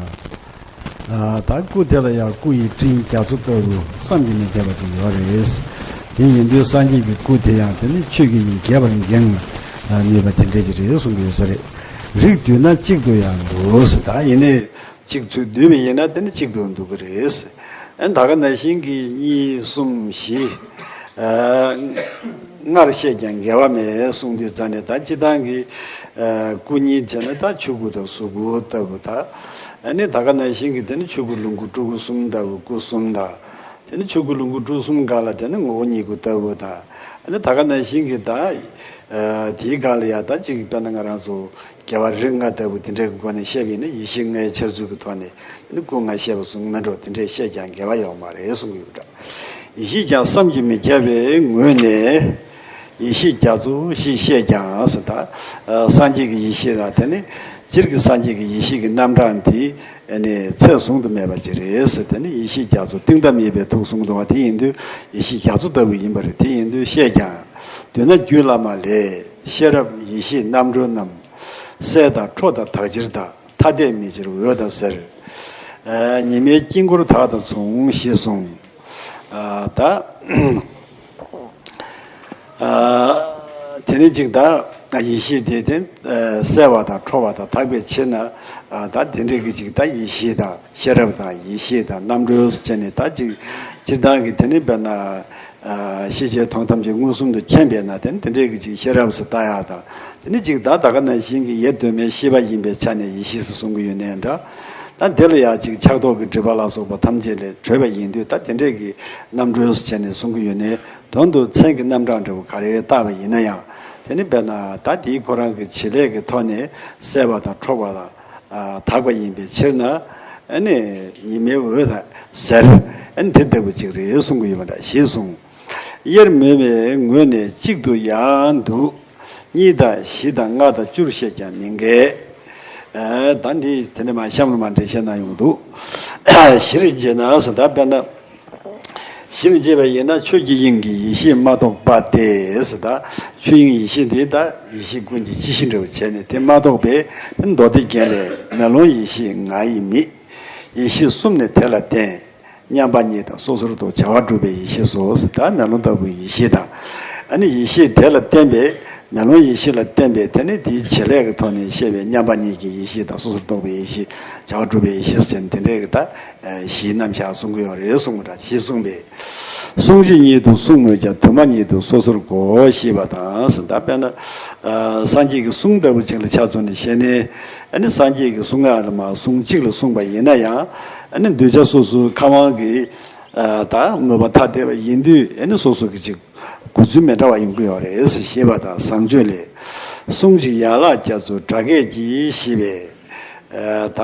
ཨ། ད་སྐུ་དེ་ལ་ཡང་སྐུ་ཡི་དྲིན་རྒྱ་མཚོ་ལྟ་བུ་བསམ་གྱིས་མི་ཁྱབ་པ་ཅིག་ཡོད་རེད། དེ་ཡིན་དུས་སངས་རྒྱས་ཀྱི་སྐུ་དེ་ཡང་དེ་ནི་ཆོས་ཀྱི་དབྱིངས་རྒྱས་པར་འགེངས་ནུས་པ་དེ་འདྲ་ཅིག་རེད་གསུང་གི་ཡོད་ས་རེད། རིགས་བསྡུས་ན་གཅིག་ཏུ་ཡང་འདུ། ད་ཡིན་ནའི། གཅིག་ཚུལ་བསྡུས་པ་ཡིན་ན་དེ་ནི་གཅིག་ཏུ་འདུ་གི་རེད། ཨ། ད་ག་ནང་བཞིན་གྱི་གཉིས་གསུམ་བཞི། ཨ། ལྔར་བཤད་ཀྱང་འགལ་བ་མེད་གསུངས་དུས་ཙང་ནས། ད་སྤྱིར་བཏང་གི། ཨ། སྐུ་གཉིས་བྱས་ན་ད་ཆོས་སྐུ་དང་གཟུགས་སྐུ་ལྟ་བུ་དང་། ཨ་ནི་ད་ག་ནང་བཞིན་གྱི་དེ་ནི་ཆོས་སྐུ་ལོངས་སྐུ་སྤྲུལ་སྐུ་གསུམ་ལྟ་བུ་སྐུ་གསུམ་དང་། དེ་ནི་ཆོས་སྐུ་ལོངས་སྐུ་སྤྲུལ་གསུམ་སྒང་ལ་དེ་ནི་ངོ་བོ་ཉིད་སྐུ་ལྟ་བུ་དང་། ཨ་ནི་ད་ག་ནང་བཞིན་གྱི་ད། ཨ། དེའི་སྒང་ལ་ཡང་ད་གཅིག་དཔེར་ན་ང་རང་ཚོ་རྒྱལ་བ་རིགས་ལྔ་ལྟ་བུ་དེ་འདྲའི་སྒོ་ནས་བཤད་པ་ཡིན་ན། ཡེ་ཤེས་ལྔའི་འཆར་ཚུལ་གྱི་ཐོག་ནས་དེ་ནི་སྐུ་ལྔ་བཤད་པ་གསུངས་མེད་འགྲོ། དེ་འདྲས་བཤད་ཀྱང་འགལ་བ་ཡོད་མ་རེད་གསུང་གི་ཡོད་པ་འདྲ། ཡེ་ཤེས་ཀྱང་བསམ་གྱིས་མི་ཁྱབ་པའི་ངོས་ནས། ཡེ་ཤེས་རྒྱ་མཚོ་ཞེས་བཤད་ཀྱང་ཟེར། ད། ཨ། སངས་རྒྱས་ཀྱི་ཡེ་ཤེས་དང་། དེ་ནི་སྤྱིར་གྱི་སངས་རྒྱས་ཀྱི་ཡེ་ཤེས་ཀྱི་རྣམ་གྲངས་འདི་ནི་ཚད་བཟུང་དུ་མེད་པ་ཅིག་རེད་ཟེར། དེ་ནི་ཡེ་ཤེས་རྒྱ་མཚོ་གཏིང་རྡབ་ཡིན་པའི་ཐུགས་གསུང་དུ་བ། དེ་ཡིན་དུས་ཡེ་ཤེས་རྒྱ་མཚོ་ལྟ་བུ་ཡིན་པ་རེད། དེ་ཡིན་དུས་བཤད་ཀྱང་། བསྡུ་ན་རྒྱུད་བླ་མ་ལས། ཤེས་རབ་ཡེ་ཤེས་རྣམ་གྲོལ་རྣམས། སྲས་དང་ཁྲོ་དང་དག་ཕྱིར་དང་། ཐ་དད་མེད་ཕྱིར་འོད་དང་ཟེར། ཨ། ཉི་མའི་དཀྱིལ་འཁོར་དག་དང་མཚུངས་ཞེས་གསུངས། ཨ། ད། ཨ། དེ་ནི་གཅིག་ད་ཡེ་ཤེས་དེ་དེ། ཨ། གསལ་བ་དང་ཁྲོ་བ་དང་དག་པའི་ཕྱིར་ན། ཨ། ད་དེ་འདྲའི་གི་གཅིག་ད་ཡེ་ཤེས་དང་ཤེས་རབ་དང་ཡེ་ཤེས་དང་རྣམ་གྲོལ་ཟེར་ནས། ད་གཅིག་སྤྱིར་བཏང་གི་དེ་ནི་དཔེར་ན། ཨ། ཤེས་བྱའི་དོན་ཐམས་ཅད་མངོན་སུམ་དུ་མཁྱེན་པས་ན། དེ་ནི་དེ་འདྲའི་གི་གཅིག་ཤེས་རབ་ཟེར་ལྟ་ཡག་དང་། དེ་ནི་གཅིག་ད་ད་ག་ནང་བཞིན་གྱི་ཡེ་གདོད་མའི་ཤེས་པ་ཡིན་པའི་ཆ་ནས་ཡེ་ཤེས་ཟེར་གསུང་གི་ཡོད་ནའི་འདྲ། ད་དེ་ལ་ཡང་གཅིག་ཆགས་ཐོགས་ཀྱི་སྒྲིབ་པ་ལ་སོགས་པ་ཐམས་ཅད་ལས་གྲོལ་བ་ཡིན་དུས། ད་དེ་འདྲའི་གི་རྣམ་གྲོལ་ཟེར་ནས་གསུང་གི་ཡོད་ནའི། དོན་དུ་མཚན་གྱི་རྣམ་གྲངས་འདྲ་བོ་ག་རེ་བཏགས་པ་ཡིན་ན་ཡང་། དེ་ནི་དཔེར་ན་ད་དེའི་ཁོ་རང་གི་བྱེད་ལས་ཀྱི་ཐོག་ནས་གསལ་བ་དང་ཁྲོ་བ་དང་། ཨ། དག་པ་ཡིན་པའི་ཕྱིར་ན། ཨ་ནི་ཉི་མའི་འོད་དང་ཟེར། ཨ་ནི་དེ་ལྟ་བུ་ཅིག་རེད་གསུང་གི་ཡོད་པ་འདྲ་ཞེས་གསུངས། དབྱེར་མེད་པའི་ངོས་ནས་གཅིག་ཏུ་ཡང་འདུ། གཉིས་དང་བཞི་དང་ལྔ་དང་བཅུར་བཤད་ཀྱང་མི་འགལ། ཨ། ད་འདི་དེ་ནས་མ་གཤམ་ལ་མ་འགྲེལ་བཤད་གནང་ཡོང་འདུག། གཞིར་བྱས་ན་ཟེར། ད་དཔེར་ན། གཞིར་བྱས་པ་ཡིན་ན་ཆོས་ཀྱི་དབྱིངས་ཀྱི་ཡེ་ཤེས་མ་གཏོགས་པ་སྟེ་ཟེར། ད་ཆོས་དབྱིངས་ཡེ་ཤེས་དེ་ད་ཡེ་ཤེས་ཀུན་གྱི་སྤྱི་གཞི་འདྲ་བོ་བྱས་ནས། དེ་མ་གཏོགས་པའི་མདོ་སྡེ་རྒྱན་ལས། མེ་ལོང་ཡེ་ཤེས་ང་ཡི་མིག། ཡེ་ཤེས་གསུམ་ནི་དེ་ལ་བརྟེན། མཉམ་པ་ཉིད་དང་སོ་སོར་རྟོག། བྱ་བ་གྲུབ་པའི་ཡེ་ཤེས་སོ་ཟེར། ད་མེ་ལོང་ལྟ་བུའི་ཡེ་ཤེས་དང་། ཨ་ནི་ཡེ་ཤེས་དེ་ལ་བརྟེན་པའི། མེ་ལོང་ཡེ་ཤེས་ལ་བརྟེན་པའི་དེ་ནི་དེའི་བྱེད་ལས་ཀྱི་ཐོག་ནས་བཤད་པའི་མཉམ་པ་ཉིད་ཀྱི་ཡེ་ཤེས་དང་། སོ་སོར་རྟོག་པའི་ཡེ་ཤེས། བྱ་བ་གྲུབ་པའི་ཡེ་ཤེས་ཟེར་ནས་དེ་འདྲའི་གི་ད་བཞིའི་རྣམ་གཞག་གསུང་གི་ཡོད་རེད་གསུངས་པ་འདྲ། ཞེས་གསུངས་པས། གསུང་གཅིག་ཉིད་དུ་གསུང་མོད་ཀྱང་། དུ་མ་ཉིད་དུ་སོ་སོར་གོ། ཞེས་པ་དང་ཟེར། ད་དཔེར་ན། ཨ། སངས་རྒྱས་ཀྱི་གསུང་ལྟ་བུ་ཅིག་ལ་ཆ་མཚོན་ནས་བཤད་ནས། ཨ་ནི་སངས་རྒྱས་ཀྱི་གསུང་ལ་མ་གསུང་གཅིག་ལ་གསུངས་པ་ཡིན་ན་ཡང་། ཨ་ནི་གདུལ་བྱ་སོ་སོའི་ཁམས་དབང་གི། ཨ། ད་མོས་པ་ཐ་དད་པ་ཡིན་དུས། ཨ་ནི་སོ་སོ་གི་ཅིག་གོ་ཚུལ་མི་འདྲ་བ་ཡོང་གི་ཡོད་རེད་ཟེར། ཞེས་པ་དང་། བཟང་སྤྱོད་ལས། གསུང་གཅིག་ཡན་ལག་བརྒྱ་མཚོ་སྒྲ་སྐད་ཀྱིས། ཞེས་པས། ཨ། ད་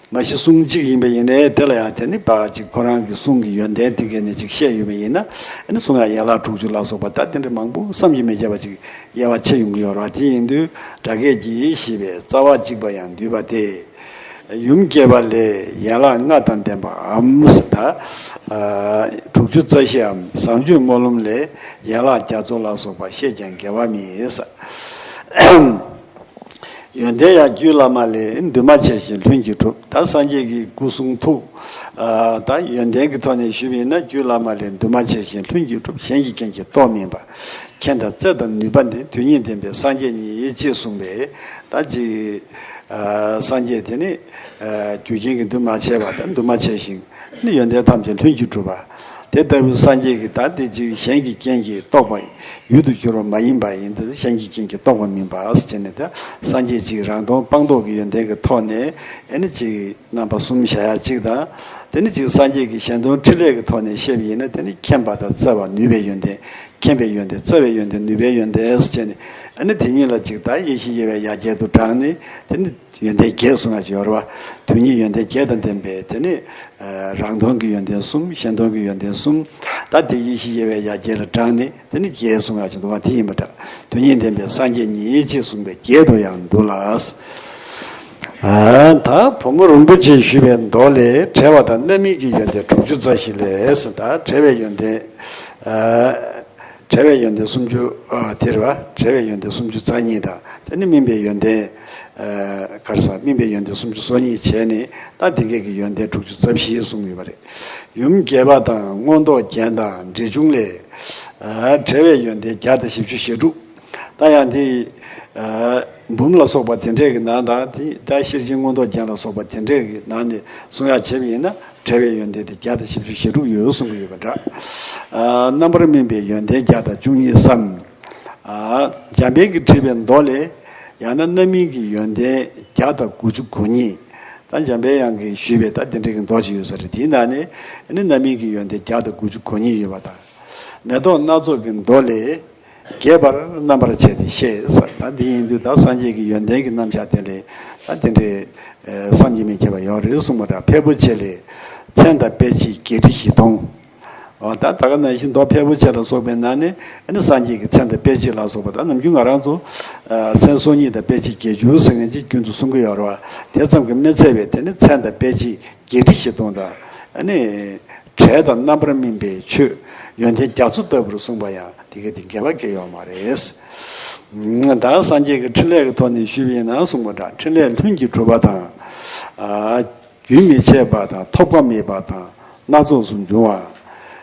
མ་གཞི་གསུང་གཅིག་ཡིན་པ་ཡིན་ནའི། དེ་ལ་ཡང་དེ་ནི་ཕར་ཅིག་ཁོ་རང་གི་གསུང་གི་ཡོན་ཏན་དེ་ག་ནས་ཅིག་བཤད་ཡོད་པ་ཡིན་ན། ཨ་ནི་གསུང་ཡང་ཡན་ལག་དྲུག་ཅུ་ལ་སོགས་པ་ད་དེ་འདྲ་མང་པོ་བསམ་གྱིས་མི་ཁྱབ་པ་ཅིག་དབྱེ་བ་ཕྱེ་ཡོང་གི་ཡོད་རེད་བ། དེ་ཡིན་དུས་སྒྲ་སྐད་ཀྱིས་ཞེས་པས་རྩ་བ་གཅིག་པ་ཡང་འདུས་པ་སྟེ། ཡུམ་སྐྱེས་པ་ལས་ཡན་ལག་ལྔ་དང་ལྡན་པའམ་ཟེར། ད་དྲུག་ཅུ་རྩ་བཞིའམ་བཟང་སྤྱོད་སྨོན་ལམ་ལས་ཡན་ལག་བརྒྱ་མཚོ་ལ་སོགས་པ་བཤད་ཀྱང་འགལ་བ་མེད་ཟེར། ཡོན་ཏན་ཡང་རྒྱུད་བླ་མ་ལས། འདུས་མ་བྱས་ཤིང་ལྷུན་གྱིས་གྲུབ། ད་སངས་རྒྱས་ཀྱི་སྐུ་གསུང་ཐུགས། ཨ། ད་ཡོན་ཏན་གྱི་ཐོག་ནས་ཞུས་པ་ཡིན་ན། རྒྱུད་བླ་མ་ལས། འདུས་མ་བྱས་ཤིང་ལྷུན་གྱིས་གྲུབ། གཞན་གྱི་རྐྱེན་གྱིས་རྟོགས་མིན་པ། མཁྱེན་དང་བརྩེ་དང་ནུས་པ་འདི། དོན་གཉིས་ལྡན་པའི་སངས་རྒྱས་ཉིད། ཅེས་གསུངས་པས། ད་ཅིག་ཨ། སངས་རྒྱས་དེ་ནི། ཨ། རྒྱུ་རྐྱེན་གྱིས་འདུས་མ་བྱས་པ་དང་། འདུས་མ་བྱས་ཤིང་། ནི་ཡོན་ཏན་ཐམས་ཅད་ལྷུན་གྱིས་གྲུབ་པ། དེ་ལྟ་བུའི་སངས་རྒྱས་ཀྱི། ད་དེ་ཅིག་གཞན་གྱི་རྐྱེན་གྱིས་རྟོགས་པ་ཡུལ་དུ་གྱུར་པ་མ་ཡིན་པ་ཡིན་དུས། གཞན་གྱི་རྐྱེན་གྱིས་རྟོགས་པ་མིན་པ་ཟེར་བྱས་ནས། ད་སངས་རྒྱས་ཅིག་རང་དོན་སྤངས་རྟོགས་ཀྱི་ཡོན་ཏན་གྱི་ཐོག་ནས། ཨ་ནི་ཅིག་རྣམ་པ་གསུམ་བཞག་ཡ་གཅིག་དང་། དེ་ནི་ཅིག་སངས་རྒྱས་ཀྱི་གཞན་དོན་ཕྲིན་ལས་ཀྱི་ཐོག་ནས་བཤད་པ་ཡིན་ན། དེ་ནི་མཁྱེན་པ་དང་བརྩེ་བ། ནུས་པའི་ཡོན་ཏན། མཁྱེན་པའི་ཡོན་ཏན། བརྩེ་བའི་ཡོན་ཏན། ནུས་པའི་ཡོན་ཏན་ཟེར་བྱས་ནས། ཨ་ནི་དེ་གཉིས་ལ་ཅིག་ད་ཡེ་ཤེས་དབྱེ་བའི་ཡ་གྱལ་དུ་དྲངས་ནས། དེ་ནི་ཡོན་ཏན་བརྒྱད་གསུང་ཡ་ཅིག་ཡོད་རེད་བ། དོན་གཉིས་ཡོན་ཏན་བརྒྱད་དང་ལྡན་པའི། དེ་ནི་རང་དོན་གྱི་ཡོན་ཏན་གསུམ། གཞན་དོན་གྱི་ཡོན་ཏན་གསུམ། ད་དེ་ཡེ་ཤེས་དབྱེ་བའི་ཡ་གྱལ་ལ་དྲངས་ནས། དེ་ནི་བརྒྱད་གསུང་ཡ་ཅིག་འདུག་བ། དེ་ཡིན་པ་འདྲ། དོན་གཉིས་ལྡན་པའི་སངས་རྒྱས་ཉིད། ཅེས་གསུངས་པས་བརྒྱད་དུ་ཡང་འདུ་ལ། ཨ། ད་བུ་མོ་རིན་པོ་ཆེས་ཞུས་པའི་མདོ་ལས། བྲལ་བ་དང་རྣམ་སྨིན་གྱི་ཡོན་ཏན་དྲུག་ཅུ་རྩ་བཞི་ལས་ཟེར། ད་བྲལ་བའི་ཡོན་ཏན། ཨ། བྲལ་བའི་ཡོན་ཏན་སུམ་ཅུ། ཨ། དེ་རེད་བ། བྲལ་བའི་ཡོན་ཏན་སུམ་ཅུ་རྩ་གཉིས་དང་། དེ་ནས་སྨིན་པའི་ཡོན་ཏན། ཨ། ག་རེ་ཟེར། སྨིན་པའི་ཡོན་ཏན་སུམ་ཅུ་སོ་གཉིས་བྱས་ནས། ད་དེ་གའི་གི་ཡོན་ཏན་དྲུག་ཅུ་རྩ་བཞི་གསུངས་ཡོད་པ་རེད། ཡུམ་རྒྱས་པ་དང་མངོན་རྟོགས་རྒྱན་དང་འབྲེལ་འབྱུང་ལས། ཨ། བྲལ་བའི་ཡོན་ཏན་བརྒྱ་དང་བཞི་བཅུ་ཞེ་དྲུག། ད་ཡང་དེ། ཨ། འབུམ་ལ་སོགས་པ་དེ་འདྲས་ཀྱི་ནང་དང་། དེ་ད་ཤེར་ཕྱིན་མངོན་རྟོགས་རྒྱན་ལ་སོགས་པ་དེ་འདྲས་ཀྱི་ནང་ནས་གསུང་ཡག་བྱས་པ་ཡིན་ན། བྲལ་བའི་ཡོན་ཏན་དེ་བརྒྱ་དང་བཞི་བཅུ་ཞེ་དྲུག་ཡོད་གསུང་གི་ཡོད་པ་འདྲ། ཨ། རྣམ་པར་སྨིན་པའི་ཡོན་ཏན་བརྒྱ་དང་བཅུ་གཉིས་སམ། ཨ། འཇམ་དཔལ་གྱིས་བྲིས་པའི་མདོ་ལས། ཡང་ན་རྣམ་སྨིན་གྱི་ཡོན་ཏན་བརྒྱ་དང་དགུ་བཅུ་གོ་གཉིས། ད་འཇམ་དཔལ་དབྱངས་ཀྱིས་ཞུས་པའི་ད་དེ་འདྲའི་གི་མདོ་ཅིག་ཡོད་ས་རེད། དེའི་ནང་ནས་ཨ་ནི་རྣམ་སྨིན་གྱི་ཡོན་ཏན་བརྒྱ་དང་དགུ་བཅུ་གོ་གཉིས་ཡོད་པ་དང་། མེ་ཏོག་སྣ་ཚོགས་ཀྱི་མདོ་ལས། རྒྱས་པར་རྣམ་པར་ཕྱེ་སྟེ་བཤད་ཟེར། ད་འདི་ཡིན་དུས་ད་སངས་རྒྱས་ཀྱི་ཡོན་ཏན་གྱི་རྣམ་གཞག་དེ་ལས། ད་དེ་འདྲའི། ཨ། བསམ་གྱིས་མི་ཁྱབ་པ་ཡོད་རེད་གསུངས་པ་འདྲ། ཕལ་པོ་ཆེ་ལས། མཚན་དང་དཔེ་བྱད་བརྒྱད་ཁྲི་བཞི་སྟོང་། འོ། ད་ད་ག་ནང་བཞིན་མདོ་ཕལ་པོ་ཆེ་ལ་སོགས་པའི་ནང་ནས། ཨ་ནི་སངས་རྒྱས་ཀྱི་མཚན་དང་དཔེ་བྱད་ལ་སོགས་པ། ད་ནམ་རྒྱུན་ང་རང་ཚོ། ཨ། མཚན་སོ་གཉིས་དང་དཔེ་བྱད་བརྒྱད་ཅུ་ཟེར་མཁན་ཅིག་རྒྱུན་དུ་གསུང་གི་ཡོད་རེད་བ། དེ་ཙམ་གྱིས་མི་ཚད་པའི་དེ་ནི་མཚན་དང་དཔེ་བྱད་བརྒྱད་ཁྲི་བཞི་སྟོང་དང་། ཨ་ནི་བྲལ་དང་རྣམ་པར་སྨིན་པའི་ཆོས་ཡོན་ཏན་རྒྱ་མཚོ་ལྟ་བུར་གསུངས་པ་ཡང་དེ་ག་དེ་འགལ་བ་གང་ཡང་ཡོད་མ་རེད། ད་སངས་རྒྱས་ཀྱི་འཕྲིན་ལས་ཀྱི་ཐོག་ནས་ཞུས་པ་ཡིན་ན་གསུངས་པ་འདྲ། འཕྲིན་ལས་ལྷུན་གྱིས་གྲུབ་པ་དང་། ཨ། རྒྱུན་མི་འཆད་པ་དང་། ཐོགས་པ་མེད་པ་དང་། སྣ་ཚོགས་སུ་འབྱུང་བ།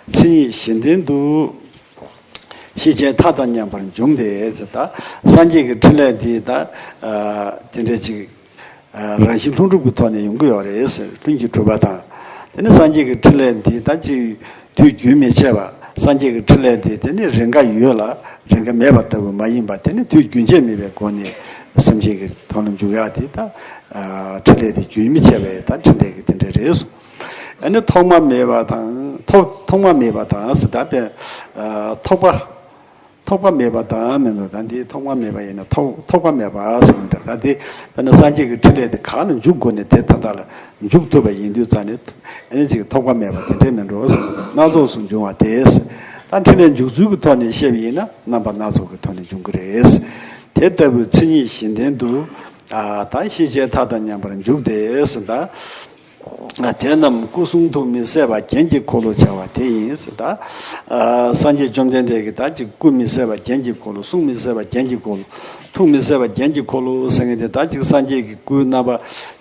མཚན་ཉིད་བཞི་ལྡན་དུ། ཤེས་བྱའི་མཐའ་དང་མཉམ་པར་འབྱུང་སྟེ་ཟེར། ད་སངས་རྒྱས་ཀྱི་འཕྲིན་ལས་འདི་ད། ཨ། དེ་འདྲ་ཅིག་ཨ། རང་བཞིན་ལྷུན་གྲུབ་ཀྱི་ཐོག་ནས་ཡོང་གི་ཡོད་རེད་ཟེར། ལྷུན་གྱིས་གྲུབ་པ་དང་། དེ་ནི་སངས་རྒྱས་ཀྱི་འཕྲིན་ལས་འདི་ད་ཅིག་དུས་རྒྱུན་མི་འཆད་པ། སངས་རྒྱས་ཀྱི་འཕྲིན་ལས་འདི་དེ་ནི་རེས་འགའ་ཡོད་ལ་རེས་འགའ་མེད་པ་ལྟ་བུ་མ་ཡིན་པ། དེ་ནི་དུས་རྒྱུན་ཆད་མེད་པའི་སྒོ་ནས་སེམས་ཅན་གྱི་དོན་ལ་འཇུག་ཡག་དེ་ད། ཨ། འཕྲིན་ལས་དེ་རྒྱུན་མི་འཆད་པའི་ད་འཕྲིན་ལས་ཀྱི་དེ་འདྲ་རེད་གསུངས། ཨ་ནི་ཐོགས་པ་མེད་པ་དང་། ཐོགས། ཐོགས་པ་མེད་པ་དང་ཟེར། ད་དཔེ། ཨ། ཐོགས་པ། ཐོགས་པ་མེད་པ་དང་མི་འདུག་ད་འདི་ཐོགས་པ་མེད་པ་ཡིན་ན། ཐོགས། ཐོགས་པ་མེད་པ་ཟེར་མི་འདྲ། ད་འདི་དཔེར་ན་སངས་རྒྱས་ཀྱི་འཕྲིན་ལས་དེ་གང་ལ་འཇུག་དགོས་ནས་དེ་མཐའ་དག་ལ་འཇུག་ཐུབ་པ་ཡིན་དུས་ཙང་ནས། ཨ་ནི་ཅིག་ཐོགས་པ་མེད་པ་དེ་འདྲས་མི་འགྲོ་ཟེར་མི་འདུག་སྣ་ཚོགས་སུ་འབྱུང་བ་དེ། ད་འཕྲིན་ལས་འཇུག་ཚུལ་གྱི་ཐོག་ནས་བཤད་པ་ཡིན་ན་རྣམ་པ་སྣ་ཚོགས་ཀྱི་ཐོག་ནས་འབྱུང་གི་རེད། དེ་ལྟ་བུའི་མཚན་ཉིད་བཞི་ལྡན་དུ། ཨ། ད་ཤེས་བྱའི་མཐའ་དང་མཉམ་པར་འཇུག་སྟེ་ཟེར། ད། དེ་རྣམས་སྐུ་གསུང་ཐུགས་མི་ཟད་པ་རྒྱན་གྱི་འཁོར་ལོ་བྱ་བ་དེ་ཡིན་ཟེར། ད། ཨ། སངས་རྒྱས་བཅོམ་ལྡན་འདས་ཀྱི་ད་ཅིག་སྐུ་མི་ཟད་པ་རྒྱན་གྱི་འཁོར་ལོ། གསུང་མི་ཟད་པ་རྒྱན་གྱི་འཁོར་ལོ། ཐུགས་མི་ཟད་པ་རྒྱན་གྱི་འཁོར་ལོ་ཟེར་མཁན་དེ། ད་ཅིག་སངས་རྒྱས་ཀྱི་སྐུའི་རྣམ་པ་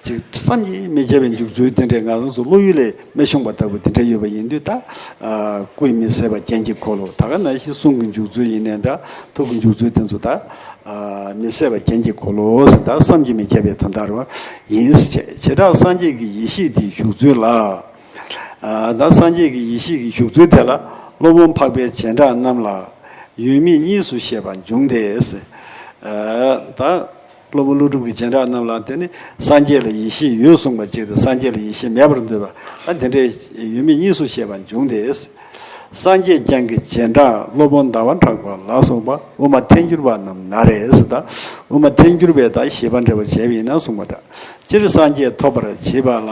ཅིག་བསམ་གྱིས་མི་ཁྱབ་པའི་འཇུག་ཚུལ་དེ་འདྲས་ང་རང་ཚོ་བློ་ཡུལ་ལས་མི་ཤོང་བ་ལྟ་བུ་དེ་འདྲས་ཡོད་པ་ཡིན་དུས། ད། ཨ། སྐུ་མི་ཟད་པ་རྒྱན་གྱི་འཁོར་ལོ། ད་ག་ནང་བཞིན་གསུང་གི་འཇུག་ཚུལ་ཡིན་ནའི་འདྲ། ཐུགས་ཀྱི་འཇུག་ཚུལ་དེ་ཚོ་ད། ཨ། མི་ཟད་པ་རྒྱན་གྱི་འཁོར་ལོ་ཟེར། ད་བསམ་གྱིས་མི་ཁྱབ་པའི་དོན་དག་རེད་བ། ཡིན་ཟེར། བྱེ་བྲག་སངས་རྒྱས་ཀྱི་ཡེ་ཤེས་དེའི་བཞུགས་ཚུལ་ལ། ཨ། ད་སངས་རྒྱས་ཀྱི་ཡེ་ཤེས་ཀྱི་བཞུགས་ཚུལ་དེ་ལ་སློབ་དཔོན་འཕགས་པའི་རྗེས་འབྲང་རྣམས་ལ། ཡོད་མེད་གཉིས་སུ་ཤེས་པ་འབྱུང་སྟེ་ཟེར། ཨ། ད་སློབ་དཔོན་ཀླུ་སྒྲུབ་ཀྱི་རྗེས་འབྲང་རྣམས་ལ་དེ་ནི་སངས་རྒྱས་ལ་ཡེ་ཤེས་ཡོད་གསུངས་པ་གཅིག་དང་། སངས་རྒྱས་ལ་ཡེ་ཤེས་མེད་པར་འདོད་པ། ད་དེ་འདྲའི་ཡོད་མེད་གཉིས་སུ་ཤེས་པ་འབྱུང་སྟེ། སངས་རྒྱས་བསྐྱངས་ཀྱི་རྗེས་འབྲང་སློབ་དཔོན་ཟླ་བ་གྲགས་པ་ལ་སོགས་པ་དབུ་མ་ཐལ་འགྱུར་བ་རྣམས་ན་རེ་ཟེར། ད་དབུ་མ་ཐལ་འགྱུར་བའི་ད་བཞེད་པ་འགྲེལ་པ་བྱས་པ་ཡིན་ན་གསུངས་པ་འདྲ། སྤྱིར་སངས་རྒྱས་ཐོབ་པར་བྱེད་པ་ལ།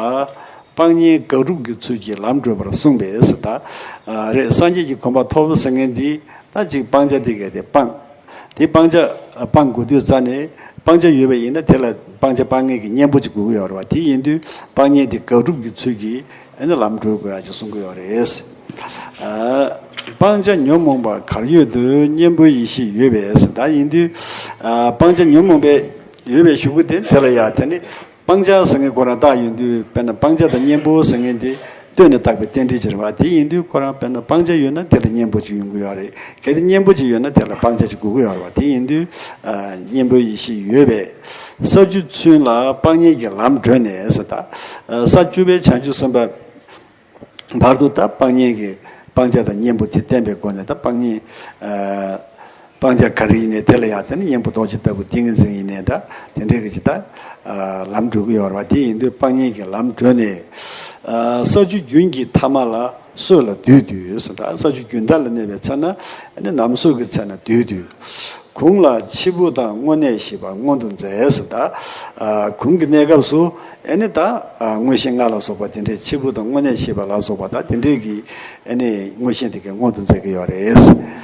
སྤང་གཉེན་དགག་སྒྲུབ་ཀྱི་ཚུལ་གྱིས་ལམ་བགྲོད་པར་གསུངས་པས་ཟེར། ད། ཨ། རེད། སངས་རྒྱས་ཀྱི་གོ་འཕང་ཐོབ་ཟེར་མཁན་འདི་ད་ཅིག་སྤང་བྱ་དེ་གས་དེ་སྤང་། དེ་སྤང་བྱ་སྤང་དགོས་དུས་ཙ་ནས། སྤང་བྱ་ཡོད་པ་ཡིན་ན་དེ་ལ་སྤང་བྱ་སྤང་མཁན་གྱི་གཉེན་པོ་ཅིག་དགོས་ཀྱི་ཡོད་རེད་བ། དེ་ཡིན་དུས་སྤང་གཉེན་དེ་དགག་སྒྲུབ་ཀྱི་ཚུལ་གྱིས་ཨ་ནི་ལམ་བགྲོད་དགོས་ཡ་ཅིག་གསུང་གི་ཡོད་རེད། ཨ། སྤང་བྱ་ཉོན་མོངས་པ་གར་ཡོད་དུ། གཉེན་པོའི་ཡེ་ཤེས་ཡོད་པས་ཟེར། ད་ཡིན་དུས། ཨ། སྤང་བྱ་ཉོན་མོངས་པའི་ཡོད་པའི་གཞུག་གུ་དེ་དེ་ལ་ཡ་དེ་ནི། སྤང་བྱ་ཟེར་མཁན་ཁོ་རང་བཏགས་ཡོང་དུས། དཔེར་ན་སྤང་བྱ་དང་གཉེན་པོ་ཟེར་མཁན་དེ་ལྟོས་ནས་བཏགས་པའི་རྟེན་འབྲེལ་ཅིག་རེད་བ། དེ་ཡིན་དུས་ཁོ་རང་དཔེར་ན་སྤང་བྱ་ཡོད་ན་དེ་ལ་གཉེན་པོ་ཅིག་ཡོང་གི་ཡོད་རེད། གལ་ཏེ་གཉེན་པོ་ཅིག་ཡོད་ན་དེ་ལ་སྤང་བྱ་ཅིག་དགོས་ཀྱི་ཡོད་རེད་བ། དེ་ཡིན་དུས། ཨ། གཉེན་པོའི་ཡེ་ཤེས་ཡོད་པས། ས་བཅུ་ཚུན་ལ་སྤང་གཉེན་གྱི་ལམ་བགྲོད་ནས་ཟེར། ད། ཨ། ས་བཅུ་པའི་བྱང་ཆུབ་སེམས་དཔའ་བར་དུ་ད་སྤང་གཉེན་གྱི། སྤང་བྱ་དང་གཉེན་པོ་དེ་བསྟན་པའི་སྒོ་ནས། ད་སྤང་གཉེན། ཨ། སྤང་བྱ་ག་རེ་ཡིན་ནའི་དེ་ལ་ཡང་དེ་ནི་གཉེན་པོ་རྡོ་རྗེ་ལྟ་བུ་ཏིང་ངེ་འཛིན་ཡིན་ནའི་འདྲ། དེ་འདྲའི་གི་ཅིག་ད། ཨ། ལམ་བགྲོད་ཀྱི་ཡོད་རེད་བ། དེ་ཡིན་དུས་སྤང་གཉེན་གྱི་ལམ་བགྲོད་ནས། ཨ། ས་བཅུ་རྒྱུན་གྱི་ཐ་མ་ལ་སྲོད་ལ་སྡོད་དུས་ཟེར། ད་ས་བཅུ་རྒྱུན་མཐའ་ལ་གནས་པའི་ཚེ་ན་ཨ་ནི་ནམ་སྲོད་ཀྱི་ཚེ་ན་སྡོད་དུས། གུང་ལ་འཆི་བུ་དང་དངོས་གནས་ཤེས་པ་སྔོན་དུ་མཛད་ཟེར། ད། ཨ། གུང་གི་གནས་སྐབས་སུ་ཨ་ནི་ད། ཨ། མངོན་ཤེས་ལྔ་ལ་སོགས་པ་དེ་འདྲའི་འཆི་བུ་དང་དངོས་གནས་ཤེས་པ་ལ་སོགས་པ་ད་དེ་འདྲའི་གི་ཨ་ནི་མངོན་ཤེས་དེ་གའི་སྔོན་དུ་མཛད་ཀྱི་ཡོད་རེད།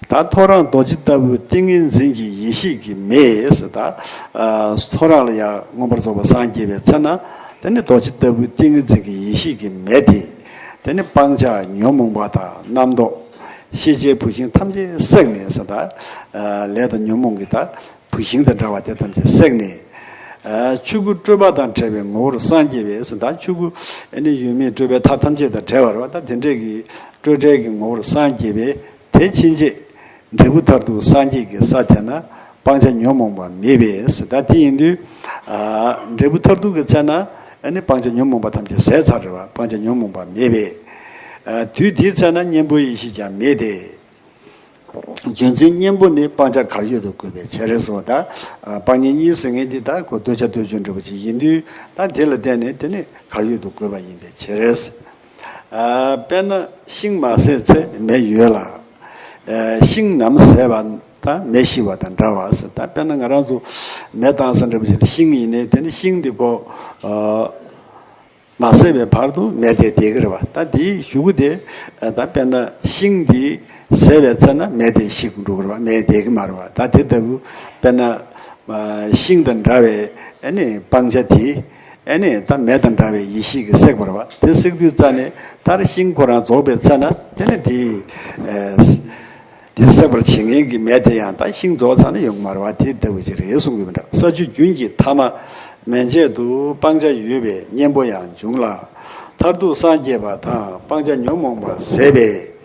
ད་ཐོ་རངས་རྡོ་རྗེ་ལྟ་བུའི་ཏིང་ངེ་འཛིན་གྱི་ཡེ་ཤེས་ཀྱི་མེ་ཟེར། ད། ཨ། ཐོ་རངས་ལ་ཡང་མངོན་པར་རྫོགས་པར་སངས་རྒྱས་པའི་ཚེ་ན། དེ་ནི་རྡོ་རྗེ་ལྟ་བུའི་ཏིང་ངེ་འཛིན་གྱི་ཡེ་ཤེས་ཀྱི་མེ་དེ། དེ་ནི་སྤང་བྱ་ཉོན་མོངས་པ་དང་རྣམ་རྟོག་ཤེས་བྱའི་བུད་ཤིང་ཐམས་ཅད་བསྲེགས་ནས་ཟེར། ད་ལས་དང་ཉོན་མོངས་ཀྱི་ད་བུད་ཤིང་དང་འདྲ་བ་དེ་ཐམས་ཅད་བསྲེགས་ནས། ཆོས་སྐུ་སྤྲོས་པ་དང་བྲལ་བའི་ངོ་བོར་སངས་རྒྱས་པས་ཟེར། ད་ཆོས་སྐུ་ཨ་ནི་ཡོད་མེད་སྤྲོས་པའི་མཐའ་ཐམས་ཅད་དང་བྲལ་བ་རེད་བ། ད་དེ་འདྲས་ཀྱི་སྤྲོས་བྲལ་གྱི་ངོ་བོར་སངས་རྒྱས་པས། དེ་ཕྱིན་ཆད་འབྲས་བུ་མཐར་ཐུག་སངས་རྒྱས་ཀྱི་ས་དེ་ན་སྤང་བྱ་ཉོན་མོངས་པ་མེད་པས། ད་དེ་ཡིན་དུས་ཨ་འབྲས་བུ་མཐར་ཐུག་གི་ཚེ་ན་ཨ་ནི་སྤང་བྱ་ཉོན་མོངས་པ་ཐམས་ཅད་ཟད་ཚར་རེད་བ། སྤང་བྱ་ཉོན་མོངས་པ་མེད་པས། ཨ་དུས་དེའི་ཚེ་ན་གཉེན་པོའི་ཡེ་ཤེས་ཀྱང་མེད་དེ། རྒྱུ་མཚན་གཉེན་པོ་ནི་སྤང་བྱ་གར་ཡོད་དུ་བཀོད་པའི་ཕྱིར་ཟེར་བ། ད་སྤང་གཉེན་གཉིས་ཟེར་མཁན་འདི་ད་ཁོ་འདོད་ཆགས་འདོད་འཇོག་འདྲ་པོ་ཅིག་ཡིན་དུས། ད་དེ་ལ་བརྟེན་ནས་དེ་ནི་གར་ཡོད་དུ་བཀོད་པ་ཡིན་པའི་ཕྱིར། ཨ་དཔེར་ན་ཤིང་མ་ཟད་ཚེ་མེ་ཡོད་ལ། ཨ་ཤིང་ནམ་ཟད་པ་དང་མེ་ཤི་བ་དང་འདྲ་བ་ཟེར། ད་དཔེར་ན་ང་རང་ཚོ་མེ་བཏང་ས་འདྲ་པོ་ཞིག་ཤིང་ཡིན་ནའི་དེ་ནི་ཤིང་འདི་ཁོ་ཨ་མ་ཟད་པའི་བར་དུ་མེ་དེ་བསྡད་ཀྱི་རེད་བ། ད་དེའི་གཞུག་གུ་དེ་ད་དཔེར་ན་ཤིང་འདི་ཟད་པའི་ཚེ་ན་མེ་དེ་ཞིག་འགྲོ་གི་རེད་བ། མེ་བསྡད་ཀྱི་མ་རེད་བ། ད་དེ་ལྟ་བུ་དཔེར་ན་ཤིང་དང་འདྲ་བའི་ཨ་ནི་སྤང་བྱ་དེ། ཨ་ནི་ད་མེ་དང་འདྲ་བའི་ཡེ་ཤེས་ཀྱིས་བསྲེགས་པ་རེད་བ། དེ་བསྲེགས་དུས་རྩ་ནས་ད་ཤིང་ཁོ་རང་རྫོགས་པའི་ཚེ་ན་དེ་ནི་དེ་ཨ་དེ་བསྲེག་པར་བྱེད་མཁན་གྱི་མེ་དེ་ཡང་ད་ཤིང་རྫོགས་ཚར་ན་ཡོང་གི་མ་རེད་བ། དེ་ལྟ་བུ་ཅིག་རེད་གསུང་གི་མི་འདྲ། ས་བཅུ་རྒྱུན་གྱི་ཐ་མ་མན་ཆད་དུ་སྤང་བྱ་ཡོད་པའི་གཉེན་པོ་ཡང་འབྱུང་ལ། མཐར་ཐུག་སངས་རྒྱས་པ་དང་སྤང་བྱ་ཉོན་མོངས་པ་ཟད་པས་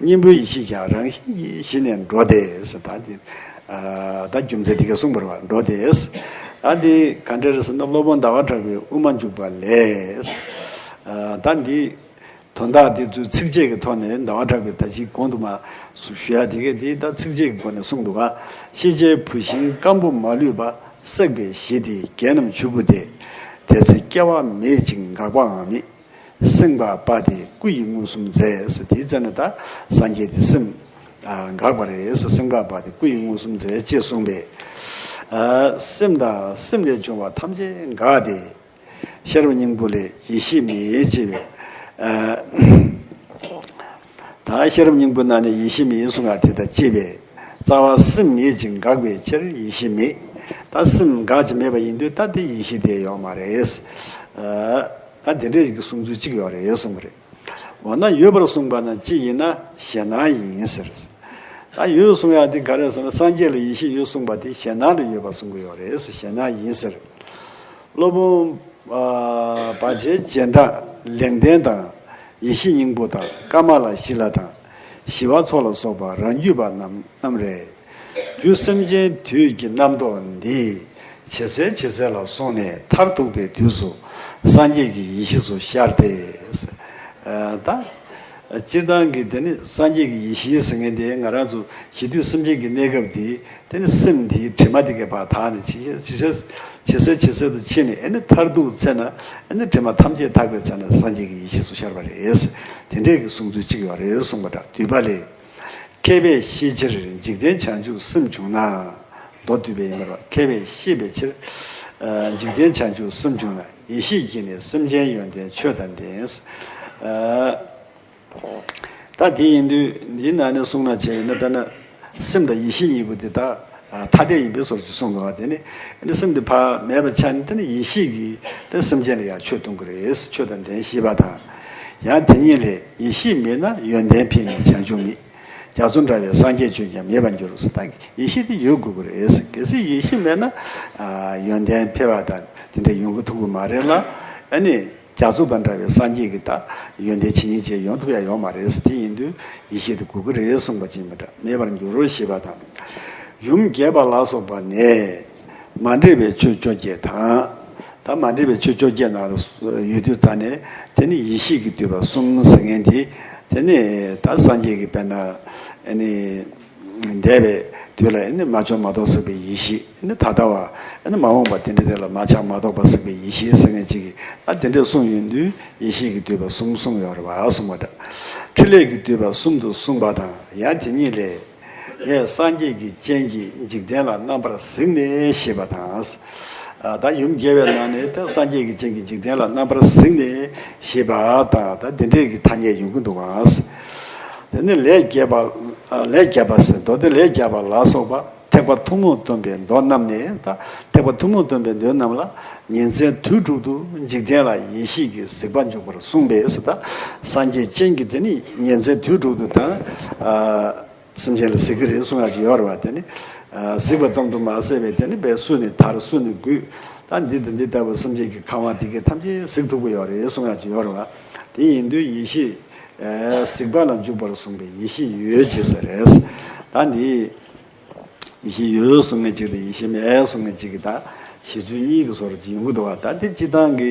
གཉེན་པོའི་ཡེ་ཤེས་ཀྱང་རང་བཞིན་གྱིས་ཞི་ནས་འགྲོ་སྟེ་ཟེར། ད་དེ་ཨ་ད་རྒྱུ་མཚན་དེ་ག་གསུངས་པ་རེད་བ། འགྲོ་སྟེ་ཟེར། ད་དེ་ག་འདྲ་རེད་ཟེར་ན། སློབ་དཔོན་ཟླ་བ་གྲགས་པའི་དབུ་མ་འཇུག་པ་ལས། ཨ་ད་འདི་དོན་དག་འདི་ཚོའི་ཚིགས་བཅད་ཀྱི་ཐོག་ནས་ཟླ་བ་གྲགས་པས་ད་ཅིག་གོང་དུ་མར་ཞུ་ཡ་དེ་གས་དེ་ད་ཚིགས་བཅད་ཀྱི་སྒོ་ནས་གསུངས་འདུག་ག་ཤེས་བྱའི་བུད་ཤིང་སྐམ་པོ་མ་ལུས་པ། བསྲེགས་པས་ཞི་སྟེ་རྒྱན་རྣམས་ཆོས་སྐུ་སྟེ། དེ་ཚེ་སྐྱེ་བ་མེད་ཅིང་འགག་པའང་མེད། སྲིང་བ་པ་དེ་སྐུ་ཡི་མངོན་སུམ་མཛད་ཟེར། དེའི་ཚེ་ན་ད་སངས་རྒྱས་དེ་སེམས་འགག་པ་རེད་ཟེར། སྲིང་བ་པ་དེ་སྐུ་ཡི་མངོན་སུམ་མཛད་ཅེས་གསུངས་པས། སེམས་དང་སེམས་ལས་བྱུང་བ་ཐམས་ཅད་འགག་སྟེ། ཤེས་རབ་སྙིང་པོ་ལས་ཡེ་ཤེས་མེད་ཅེས་པས། ཨ་ད་ཤེས་རབ་སྙིང་པོའི་ནང་ནས་ཡེ་ཤེས་མེད་གསུང་ཡ་དེ་དང་བཅས་པས། རྩ་བ་སེམས་མེད་ཅིང་འགག་པའི་ཕྱིར་ཡེ་ཤེས་མེད། ད་སེམས་འགག་ཅིང་མེད་པ་ཡིན་དུས་ད་དེ་ཡེ་ཤེས་དེ་ཡོད་མ་རེད། ཨ་ད་དེ་འདྲའི་གི་གསུང་ཚུལ་གཅིག་ཡོད་རེད་གསུངས་པ་རེད། འོ་ན་ཡོད་པར་གསུངས་པ་ན་ཅི་ཡིན་ན་ཞེ་སྣང་ཡིན་ཟེར། ད་ཡོད་གསུང་ཡ་དེ་ག་རེ་ཟེར་ན། སངས་རྒྱས་ལ་ཡེ་ཤེས་ཡོད་གསུངས་པ་དེ་ཞེ་སྣང་ལ་ཡོད་པ་གསུང་གི་ཡོད་རེད་ཟེར། ཞེ་སྣང་ཡིན་ཟེར། སློབ་དཔོན་ཨ་བར་ཆད་བྱེ་བྲག་ལེགས་ལྡན་དང་། ཡེ་ཤེས་སྙིང་པོ་དང་། ཀ་མ་ལ་ཤཱི་ལ་དང་། ཞི་བ་འཚོ་ལ་སོགས་པ་རང་རྒྱུད་པ་རྣམས་རྣམས་རེད། རྒྱུ་སེམས་ཅན་དུས་ཀྱི་རྣམ་རྟོག་འདི་ཇེ་གསལ་ཇེ་གསལ་ལ་སོང་ནས་མཐར་ཐུག་པའི་དུས་སུ་སངས་རྒྱས་ཀྱི་ཡེ་ཤེས་སུ་ཤར་ཏེ། ཨ་ད་སྤྱིར་བཏང་གི་དེ་ནི་སངས་རྒྱས་ཀྱི་ཡེ་ཤེས་ཟེར་མཁན་དེ་ང་རང་ཚོ་གཞི་དུས་སེམས་ཅན་གྱི་གནས་སྐབས་འདི། དེ་ནི་སེམས་འདིའི་དྲི་མ་འདི་གས་ཕར་དག་ནས་ཇེ་ཇེ་གསལ་ཇེ་གསལ་ཇེ་གསལ་དུ་ཕྱིན་ནས། ཨ་ནི་མཐར་ཐུག་ཚེ་ན་ཨ་ནི་དྲི་མ་ཐམས་ཅད་དག་པའི་ཚེ་ན་སངས་རྒྱས་ཀྱི་ཡེ་ཤེས་སུ་ཤར་བ་རེད། དེ་འདྲས་ཀྱི་གསུང་ཚུལ་གཅིག་ཡོད་རེད་གསུངས་པ་འདྲ། བསྡུས་པ་ལས། མཁས་པས་ཤེས་ཕྱིར་འཇིག་རྟེན་བྱང་ཆུབ་སེམས་བྱུང་ན། མདོ་བསྡུས་པ་ཡིན་པ་རེད། མཁས་པས་ཤེས་པའི་ཕྱིར། ཨ་འཇིག་རྟེན་བྱང་ཆུབ་སེམས་བྱུང་ན། ཡེ་ཤེས་ཀྱིས་ནི་སེམས་ཅན་ཡོན་ཏན་ཆོས་དང་ལྡན། ཨ་ད་དེ་ཡིན་དུས་འདིའི་ནང་ནས་གསུངས་ན་བྱས་ཡིན་ན། དཔེར་ན་སེམས་དང་ཡེ་ཤེས་གཉིས་པོ་དེ་དག་ཨ་ཐ་དད་ཡིན་པའི་བཟོ་ཅིག་གསུངས་འདུག་ག་དེ་ནི་ཨ་ནི་སེམས་དེ་ཕར་མེད་པ་ཆགས་ནས། དེ་ནི་ཡེ་ཤེས་ཀྱིས་དེ་སེམས་ཅན་ལ་ཡང་ཆོས་སྟོན་གྱི་རེད། ཆོས་དང་ལྡན་ཞེས་པ་དང་། ཡང་དེ་ཉིད་ལས། ཡེ་ཤེས་མེད་ན་ཡོན་ཏན་ཕན་ནི་བྱང་ཆུབ་མེད། རྒྱ་མཚོ་འདྲ་བའི་སངས་རྒྱས་བྱོན་ཀྱང་མེད་པར་འགྱུར། ད་ཡེ་ཤེས་དེ་ཡོད་དགོས་ཀྱི་རེད། གལ་སྲིད་ཡེ་ཤེས་མེད་ན་ཨ་ཡོན་ཏན་འཕེལ་བ་དང་དེ་འདྲ་ཡོང་གི་ཐུབ་ཀྱི་མ་རེད་ལ། ཨ་ནི་རྒྱ་མཚོ་དང་འདྲ་བའི་སངས་རྒྱས་ཀྱི་ད་ཡོན་ཏན་ཇི་སྙེད་ཅིག་ཡོང་ཐུབ་ཡ་ཡོད་མ་རེད། དེ་ཡིན་དུས་ཡེ་ཤེས་དེ་དགོས་ཀྱི་རེད་གསུངས་པ་ཅིག་མི་འདྲ། མེད་པར་འགྱུར་རོ་ཞེས་པ་དང་། ཡུམ་རྒྱས་པ་ལ་སོགས་པ་ནས། མ་འདྲེས་པའི་ཆོས་བཅོ་བརྒྱད་དང་། ད་མ་འདྲེས་པའི་ཆོས་བཅོ་བརྒྱད་ནང་ལ་ཡོད་དུས་ཙ་ནས། དེ་ནི་ཡེ་ཤེས་ཀྱིས་བསྡུས་པ་གསུམ་ཟེར་མཁན་དེ། དེ་ནི་ད་སངས་རྒྱས་ཀྱི་དཔེར་ན་ཨ་ནི་འདས་པའི་དུས་ལ་ཨ་ནི་མ་བྱུང་མ་ཐོགས་བསྲེགས་པའི་ཡེ་ཤེས། ཨ་ནི་ད་ལྟ་བ། ཨ་ནི་མ་འོངས་པ་དེ་འདྲ་དེ་ལ་མ་ཆགས་མ་ཐོགས་པ་བསྲེགས་པའི་ཡེ་ཤེས་ཟེར་མཁན་ཅིག་གིས་ད་དེ་འདྲས་གསུངས་ཡོང་དུས། ཡེ་ཤེས་ཀྱིས་བསྡུས་པ་གསུམ་གསུངས་ཡོད་རེད་བ་གསུངས་པ་འདྲ། ཕྲིན་ལས་ཀྱིས་བསྡུས་པ་གསུམ་དུ་གསུངས་པ་དང་། ཡང་དེ་ཉིད་ལས། ངས་སངས་རྒྱས་ཀྱི་སྤྱན་གྱིས་འཇིག་རྟེན་ལ་རྣམ་པར་གཟིགས་ནས་ཞེས་པ་དང་། ཨ་ད་ཡུམ་རྒྱས་པའི་ནང་ནས་ད་སངས་རྒྱས་ཀྱི་སྤྱན་གྱིས་འཇིག་རྟེན་ལ་རྣམ་པར་གཟིགས་ནས་ཞེས་པ་དང་། ད་འདི་འདྲས་ཀྱི་ཐ་སྙད་ཡོང་གི་འདུག་ག་དེ་ནི་ལས་རྒྱས་པ། ཨ་ལས་རྒྱས་པ་ཟེར། མདོ་སྡེ་ལས་རྒྱས་པ་ལ་སོགས་པ་ཐེག་ པ་ཐུན་མོང་སྟོན་པའི་མདོ་རྣམས་ནས། ད་ཐེག་པ་ཐུན་མོང་སྟོན་པའི་མདོ་རྣམས་ལ། ཉིན་མཚན་དུས་དྲུག་ཏུ་འཇིག་རྟེན་ལ་ཡེ་ཤེས་ཀྱི་གཟིགས་པ་འཇུག་པར་གསུངས་པས་སོ། ད་སངས་རྒྱས་སྤྱན་གྱིས་དེ་ནི་ཉིན་མཚན་དུས་དྲུག་ཏུ་ད་ཨ་སེམས་ཅན་ལ་གཟིགས་ཀྱི་རེད་གསུང་ཡག་ཅིག་ཡོད་རེད་བ། དེ་ནི་ཨ་གཟིགས་པ་ཙམ་དུ་མ་ཟད་པའི་དེ་ནི་དཔེ་སུ་ནི་ཐར་སུ་ནི་རྒུད། ད་འདི་དང་འདི་ལྟ་བུ་སེམས་ཅན་གྱི་ཁམས་དབང་དེ་གའི་ཐམས་ཅད་གཟིགས་ཐུབ་ཀྱི་ཡོད་རེད་གསུང་ཡག་ཅིག་ཡོད་རེད་བ། དེ་ཡིན་དུས་ཡེ་ཤེས་ཨ་གཟིགས་པ་ལ་འཇུག་པར་གསུངས་པའི་ཡེ་ཤེས་འོད་ཅེས་ཟེར་རེད། ད་འདི། ཡེ་ཤེས་ཡོད་གསུང་མཁན་གཅིག་དང་ཡེ་ཤེས་མེད་གསུང་མཁན་གཅིག་གི་ད་བཞེད་ཚུལ་གཉིས་ཀྱི་བཟོ་འདྲ་ཅིག་ཡོང་གི་འདུག་བ། ད་དེ་སྤྱིར་བཏང་གི་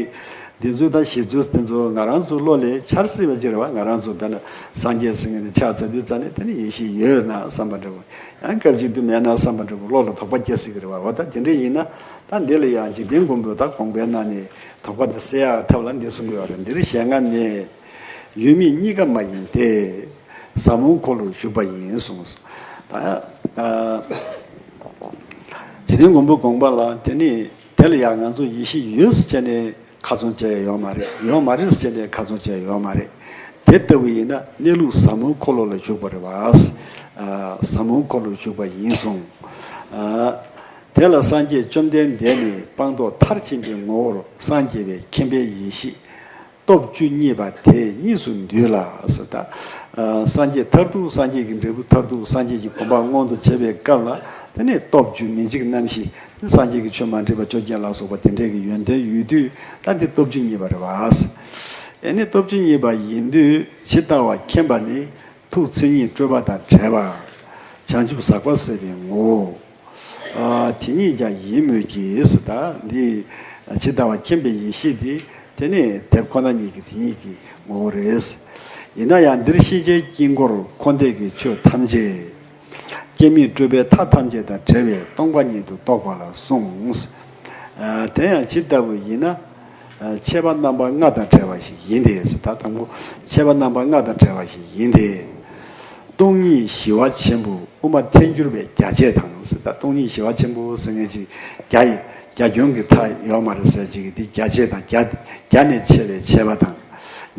འདི་ཚོ་ད་བཞེད་ཚུལ་དེ་ཚོ་ང་རང་ཚོ་བློ་ལ་འཆར་སྲིད་པ་ཅིག་རེད་བ། ང་རང་ཚོ་དཔེར་ན་སངས་རྒྱས་ཟེར་མཁན་དེ་ཕྱག་འཚལ་དུས་ཙམ་ནས་དེ་ནི་ཡེ་ཤེས་ཡོད་ན་བསམ་པ་འདྲ་བོ། ཡང་སྐབས་གཅིག་ཏུ་མེད་ན་བསམ་པ་འདྲ་བོ་བློ་ལ་དོགས་པ་སྐྱེ་སྲིད་ཀྱི་རེད་བ། འོ་ད་དེ་འདྲ་ཡིན་ན་ད་འདི་ལ་ཡང་འཇིག་རྟེན་མགོན་པོས་ད་དགོངས་པའི་ནང་ནས་དོགས་པ་དེ་སེལ་ཡག་ཐབས་ལ་འདི་གསུང་གི་ཡོད་རེད། འདིར་ཞེས་ང་ནི། ཡོད་མེད་གཉིས་ཀ་མ་ཡིན་ཏེ། ཟབ་མོའི་འཁོར་ལོར་ཞུགས་པ་ཡིན་གསུངས་སོ། ད་ཨ་འཇིག་རྟེན་མགོན་པོའི་དགོངས་པ་ལ་དེ་ནི་དེ་ལ་ཡང་ང་ཚོ་ཡེ་ཤེས་ཡོད་ཟེར་བྱས་ནས་ཁ་ཚོན་བཅད་ཡ་ཡོད་མ་རེད། ཡོད་མ་རེད་ཟེར་བྱས་ནས་ཁ་ཚོན་བཅད་ཡ་ཡོད་མ་རེད། དེ་ལྟ་བུ་ཡིན་ན་གནས་ལུགས་ཟབ་མོའི་འཁོར་ལོ་ལ་ཞུགས་པ་རེད་བ། ཨ་ཟབ་མོའི་འཁོར་ལོར་ཞུགས་པ་ཡིན་གསུངས། ཨ་དེ་ལ་སངས་རྒྱས་བཅོམ་ལྡན་འདས་ནི་སྤངས་རྟོགས་མཐར་ཕྱིན་པའི་ངོ་བོར་སངས་རྒྱས་པའི་མཁྱེན་པའི་ཡེ་ཤེས། སྟོབས་བཅུ་གཉིས་པ་དེ་གཉིས་སུ་འདུས་ལ་ཟེར། ད་ཨ་སངས་རྒྱས་མཐར་ཐུག་སངས་རྒྱས་ཀྱི་འབྲས་བུ་མཐར་ཐུག་སངས་རྒྱས་ཀྱི་གོ་འཕང་མངོན་དུ་བྱེད་པའི་སྐབས་ལ་དེ་ནས་སྟོབས་བཅུ་མི་འཇིགས་རྣམ་བཞི། དེ་སངས་རྒྱས་ཀྱི་ཆོས་མ་འདྲེས་པ་བཅོ་བརྒྱད་ལ་སོགས་པ་དེ་འདྲས་ཀྱི་ཡོན་ཏན་ཡོད་དུས་ད་འདི་སྟོབས་བཅུ་གཉིས་པ་རེད་བ། ཨེ་ནི་སྟོབས་བཅུ་གཉིས་པ་ཡིན་དུས་ཇི་ལྟ་བ་མཁྱེན་པ་ནི། ཐུགས་མཚན་ཉིད་སྤྲོས་པ་དང་བྲལ་བ། བྱང་ཆུབ་ཟག་པ་ཟད་པའི་ངོ་བོ། ཨ་དེ་ཉིད་ཀྱང་ཡིན་མོད་ཀྱི་ཟེར། ད་འདི་ཇི་ལྟ་བ་མཁྱེན་པའི་ཡེ་ཤེས་དེ་དེ་ནི་དེ་ཁོ་ན་ཉིད་ཀྱི་དེ་ཉིད་ཀྱི་ངོ་བོ་རེད། ཡིན་ན་ཡང་འདིར་ཤེས་བྱའི་དཀྱིལ་འཁོར་འཁོར་འདས་ཀྱི་ཆོས་ཐམས་ཅད། སྐྱེ་མེད་སྤྲོས་པའི་མཐའ་ཐམས་ཅད་དང་བྲལ་བའི་སྟོང་པ་ཉིད་དུ་རྟོགས་པ་ལ་གསུངས། ཨ་དེ་ཡང་ཇི་ལྟ་བུ་ཡིན་ན། ཨ་མཆེད་པ་རྣམ་པ་ལྔ་དང་བྲལ་བ་ཞིག་ཡིན་ཏེ་ཟེར། ད་དང་པོ་མཆེད་པ་རྣམ་པ་ལྔ་དང་བྲལ་བ་ཞིག་ཡིན་ཏེ། སྟོང་ཉིད་ཞི་བ་ཆེན་པོ་དབུ་མ་ཐལ་འགྱུར་བའི་རྒྱ་བྱེད་དང་ཟེར། ད་སྟོང་ཉིད་ཞི་བ་ཆེན་པོ་ཟེར་མཁན་ཅིག་རྒྱ་ཡི་རྒྱ་ཁྱོན་གྱི་མཐའ་ཡོད་མ་རེད་ཟེར་ཅིག་གི་འདི་རྒྱ་བྱེད་དང་རྒྱ་རྒྱ་ནས་ཆེ་བའི་ཆད་པ་དང་།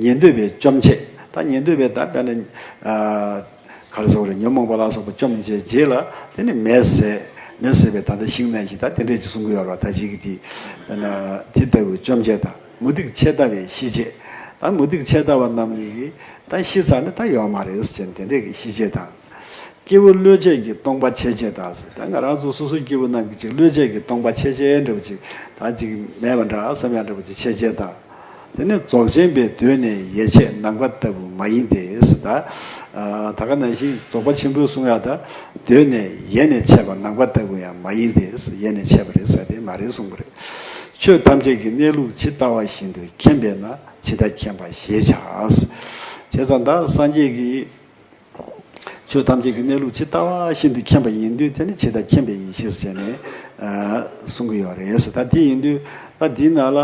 ཉན་ཐོས་པའི་བཅོམ་བྱེད། ད་ཉན་ཐོས་པའི་ད་དཔེར་ན་ཨ་ག་རེ་ཟེར་བ་རེད། ཉོན་མོངས་པ་ལ་སོགས་པ་བཅོམ་བྱས་རྗེས་ལ་དེ་ནི་མེད་ཟེར། མེད་ཟེར་བའི་ད་ལྟ་ཤིང་ནགས་ཤིག་ད་དེ་འདྲས་ཅིག་གསུང་གི་ཡོད་རེད་བ། ད་ཅིག་གི་དེ་དཔེར་ན་དེ་ལྟ་བུའི་བཅོམ་བྱེད་དང་མུ་སྟེགས་ཆད་ལྟ་བའི་ཤེས་བྱེད། ད་མུ་སྟེགས་ཆད་ལྟ་བ་རྣམས་ནི་ད་ཤི་ཚར་ནས་ད་ཡོད་མ་རེད་ཟེར་ནས་དེ་འདྲས་ཀྱི་ཤེས་བྱེད་དང་། སྐྱེས་བུ་བློས་བྱས་ཀྱི་སྟོང་པ་ཆད་བྱེད་དང་ཟེར། ད་ང་རང་ཚོ་སོ་སོ་སྐྱེས་བུ་རྣམས་ཀྱི་ཅིག་བློས་བྱས་ཀྱི་སྟོང་པ་ཆད་བྱེད་འདྲ་བོ་ཅིག་ད་ཅིག་མེད་པ་འདྲ་བསམ་ཡག་འདྲ་བོ་ཅིག་ཆད་བྱེད་དང་། དེ་ནས་རྫོགས་ཆེན་པའི་གདོད་ནས་ཡལ་ཆད་ནམ་མཁའ་ལྟ་བུ་མ་ཡིན་ཏེ་ཟེར། ད་ཨ་ད་ག་ནང་བཞིན་རྫོགས་པ་ཆེན་པོའི་གསུང་ཡག་ད་གདོད་ནས་ཡལ་ནས་ཆད་པ་ནམ་མཁའ་ལྟ་བུ་ཡང་མ་ཡིན་ཏེ་ཟེར། ཡལ་ནས་ཆད་པ་རེད་ཟེར་དེ་མ་རེད་གསུངས་པ་རེད། ཆོས་ཐམས་ཅད་ཀྱི་གནས་ལུགས་ཇི་ལྟ་བ་བཞིན་དུ་མཁྱེན་པས་ན་ཇི་ལྟ་མཁྱེན་པ་ཞེས་བྱ། བྱས་ཙང་ད་སངས་རྒྱས་ཀྱིས་ཆོས་ཐམས་ཅད་ཀྱི་གནས་ལུགས་ཇི་ལྟ་བ་བཞིན་དུ་མཁྱེན་པ་ཡིན་དུས་དེ་ནི་ཇི་ལྟ་མཁྱེན་པའི་ཡེ་ཤེས་ཟེར་ནས་ཨ་གསུང་གི་ཡོད་རེད་ཟེར། ད་དེ་ཡིན་དུས་ད་དེའི་ནང་ལ་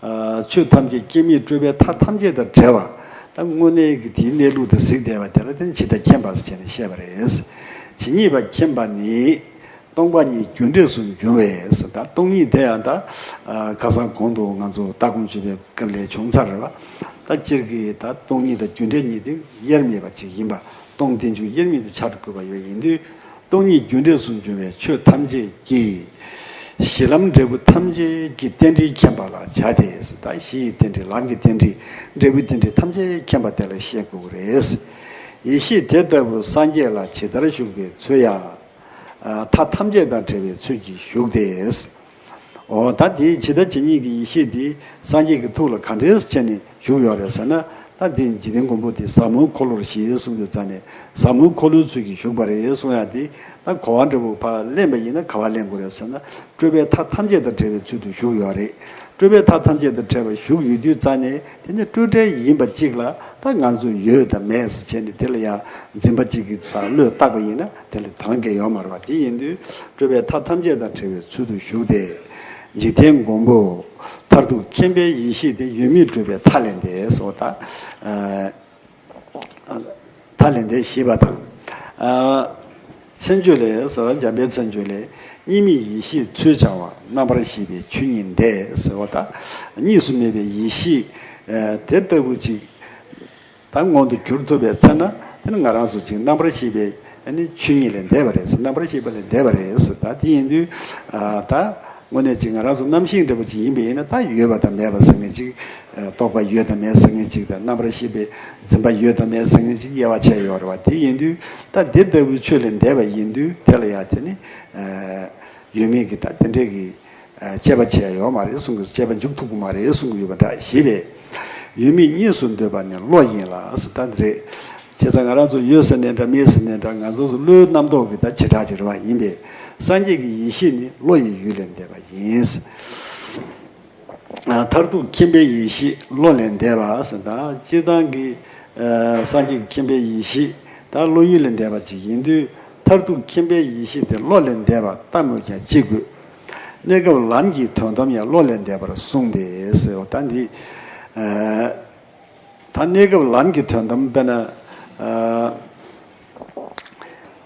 ཨ་ཆོས་ཐམས་ཅད་སྐྱེ་མེད་སྤྲོས་པའི་མཐའ་ཐམས་ཅད་དང་བྲལ་བ། ད་དངོས་གནས་ཀྱི་དེའི་གནས་ལུགས་དེ་གཟིགས་བསྡད་པ་དེ་ལ་དེ་ནི་ཇི་ལྟ་མཁྱེན་པ་ཟེར་ནས་བཤད་པ་རེད། ཇི་སྙེད་པ་མཁྱེན་པ་ནི། སྟོང་པ་ཉིད་རྒྱུ་འབྲས་སུ་འབྱུང་བས་ཟེར། ད་སྟོང་ཉིད་དེ་ཡང་ད་ཨ་ཁ་སང་གོང་དུ་ང་ཚོ་ལྟ་སྒོམ་བྱེད་པའི་སྐབས་ལས་བྱུང་ཚར་རེད་བ། ད་སྤྱིར་གྱི་ད་སྟོང་ཉིད་དང་རྒྱུ་འབྲས་གཉིས་དེ་དབྱེར་མེད་པ་ཅིག་ཡིན་པ། སྟོང་རྟེན་འབྱུང་དབྱེར་མེད་དུ་ཆགས་དགོས་པ་ཡོད་པ་ཡིན་དུས། སྟོང་ཉིད་རྒྱུ་འབྲས་སུ་འབྱུང་བའི་ཆོས་ཐམས་ཅད་ཀྱི་གཞི་ལམ་འབྲས་བུ་ཐམས་ཅད་ཀྱི་རྟེན་འབྲེལ་མཁྱེན་པ་ལ་བྱ་སྟེ་ཟེར། ད་གཞི་ཡི་རྟེན་འབྲེལ་ལམ་གྱི་རྟེན་འབྲེལ་འབྲས་བུའི་རྟེན་འབྲེལ་ཐམས་ཅད་མཁྱེན་པ་དེ་ལ་བཤད་དགོས་ཀྱི་རེད། ཡེ་ཤེས་དེ་ལྟ་བུ་སངས་རྒྱས་ལ་ཇི་ལྟར་བཞུགས་པའི་ཚུལ་ཡང་། ཨ་མཐའ་ཐམས་ཅད་དང་བྲལ་བའི་ཚུལ་གྱིས་བཞུགས་ཏེ། འོ་ད་དེའི་ཇི་ལྟ་ཇི་སྙེད་ཀྱི་ཡེ་ཤེས་དེ་སངས་རྒྱས་ཀྱི་ཐུགས་ལ་ག་འདྲས་བྱས་ནས་བཞུགས་ཡོད་རེད་ཟེར་ན། ད་དེ་འཇིག་རྟེན་མགོན་པོ་དེ་ཟབ་མོའི་འཁོར་ལོར་ཞེས་གསུངས་དུས་ཙང་ནས་ཟབ་མོའི་འཁོར་ལོའི་ཚུལ་གྱིས་བཞུགས་པ་རེད་གསུང་ཡག་དེ། ད་གོ་བ་འདྲ་བོ་ཕར་ལེན་པ་ཡིན་ན་ག་བ་ལེན་དགོས་རེད་ཟེར་ན། སྤྲོས་པའི་མཐའ་ཐམས་ཅད་དང་བྲལ་བའི་ཚུལ་དུ་བཞུགས་ཡོད་རེད། སྤྲོས་པའི་མཐའ་ཐམས་ཅད་དང་བྲལ་བར་བཞུགས་ཡོད་དུས་ཙང་ནས་དེ་ནི་སྤྲོས་བྲལ་ཡིན་པ་གཅིག་ལ་ད་ང་ཚོ་ཡོད་དང་མེད་ཟེར་བྱས་ནས་དེ་ལ་ཡང་འཛིན་པ་གཅིག་གིས་ད་བློས་བཏགས་པ་ཡིན་ན་དེ་ལ་དོན་གང་ཡོད་མ་རེད་བ། དེ་ཡིན་དུས་སྤྲོས་པའི་མཐའ་ཐམས་ཅད་དང་བྲལ་བའི་ཚུལ་དུ་བཞུགས་ཏེ། འཇིག་རྟེན་མགོན་པོ་མཐར་ཐུག་མཁྱེན་པའི་ཡེ་ཤེས་དེ་ཡོད་མེད་སྤྲོས་པའི་མཐའ་ལས་འདས་སོ། ད་ཨ། མཐའ་ལས་འདས་ཞེས་པ་དང་། ཨ་མཚན་བརྗོད་ལས་ཟེར་བ། འཇམ་དཔལ་མཚན་བརྗོད་ལས། གཉིས་མེད་ཡེ་ཤེས་ཚུལ་འཆང་བ། རྣམ་པར་ཤེས་པའི་ཆོས་ཉིད་འདས་ཟེར་བ། ད་གཉིས་སུ་མེད་པའི་ཡེ་ཤེས་ཨ་དེ་ལྟ་བུ་ཅིག་ད་མངོན་དུ་གྱུར་ཐུབ་པའི་ཚེ་ན་དེ་ནི་ང་རང་ཚོ་ཅིག་རྣམ་པར་ཤེས་པའི་ ཨ་ནི་ཆོས་ཉིད་ལས་འདས་པ་རེད་ཟེར། རྣམ་པར་ཤེས་པ་ལས་འདས་པ་རེད་ཟེར། ད་དེ་ཡིན་དུས་ཨ་ད་དངོས་གནས་ཅིག་ང་རང་ཚོ་རྣམ་ཤེས་འདྲ་པོ་ཅིག་ཡིན་པ་ཡིན་ན། ད་ཡོད་པ་དང་མེད་པ་ཟེར་མཁན་ཅིག་ཨ་རྟོག་པ་ཡོད་དང་མེད་ཟེར་མཁན་ཅིག་དང་། རྣམ་པར་ཤེས་པའི་འཛིན་པ་ཡོད་དང་མེད་ཟེར་མཁན་ཅིག་དབྱེ་བ་ཕྱེ་ཡོད་རེད་བ། དེ་ཡིན་དུས་ད་དེ་ལྟ་བུའི་ཆོས་ལས་འདས་པ་ཡིན་དུས་དེ་ལ་ཡང་དེ་ནི་ཨ་ཡོད་མེད་ཀྱི་ད་དེ་འདྲས་ཀྱི་ཨ་དཔྱད་པ་བྱས་ཡོད་མ་རེད་གསུང་གི། དཔྱད་པ་འཇུག་ཐུབ་ཀྱི་མ་རེད་གསུང་གི་ཡོད་པ་འདྲ་ཞེས་པས། ཡོད་མེད་གཉིས་སུ་འདོད་པ་ནི་བློ་ཡིན་ལ་ཟེར། ད་འདི་རེད། བྱས་ཙང་ང་རང་ཚོ་ཡོད་ཟེར་ནའི་འདྲ་མེད་ཟེར་ནའི་འདྲ། ང་ཚོ་ཚོ་བློའི་རྣམ་རྟོག་གི་ད་བྱེ་བྲག་ཅིག་རེད་བ། ཡིན་པས་སངས་རྒྱས་ཀྱི་ཡེ་ཤེས་ནི་བློ་ཡི་ཡུལ་ལས་འདས་པ་ཡིན། ཨ་མཐར་ཐུག་མཁྱེན་པའི་ཡེ་ཤེས་བློ་ལས་འདས་པ་ཟེར། ད་སྤྱིར་བཏང་གི་ཨ་སངས་རྒྱས་ཀྱི་མཁྱེན་པའི་ཡེ་ཤེས་ད་བློ་ཡུལ་ལས་འདས་པ་ཅིག་ཡིན་དུས། མཐར་ཐུག་མཁྱེན་པའི་ཡེ་ཤེས་དེ་བློ་ལས་འདས་པ་ལྟ་སྨོས་ཀྱང་ཅི་དགོས། གནས་སྐབས་ལམ་གྱི་དོན་དམ་ཡང་བློ་ལས་འདས་པར་གསུངས་ཏེ་ཟེར་བ། ད་འདི་ཨ་ད་གནས་སྐབས་ལམ་གྱི་དོན་དམ་དཔེར་ན་ཨ་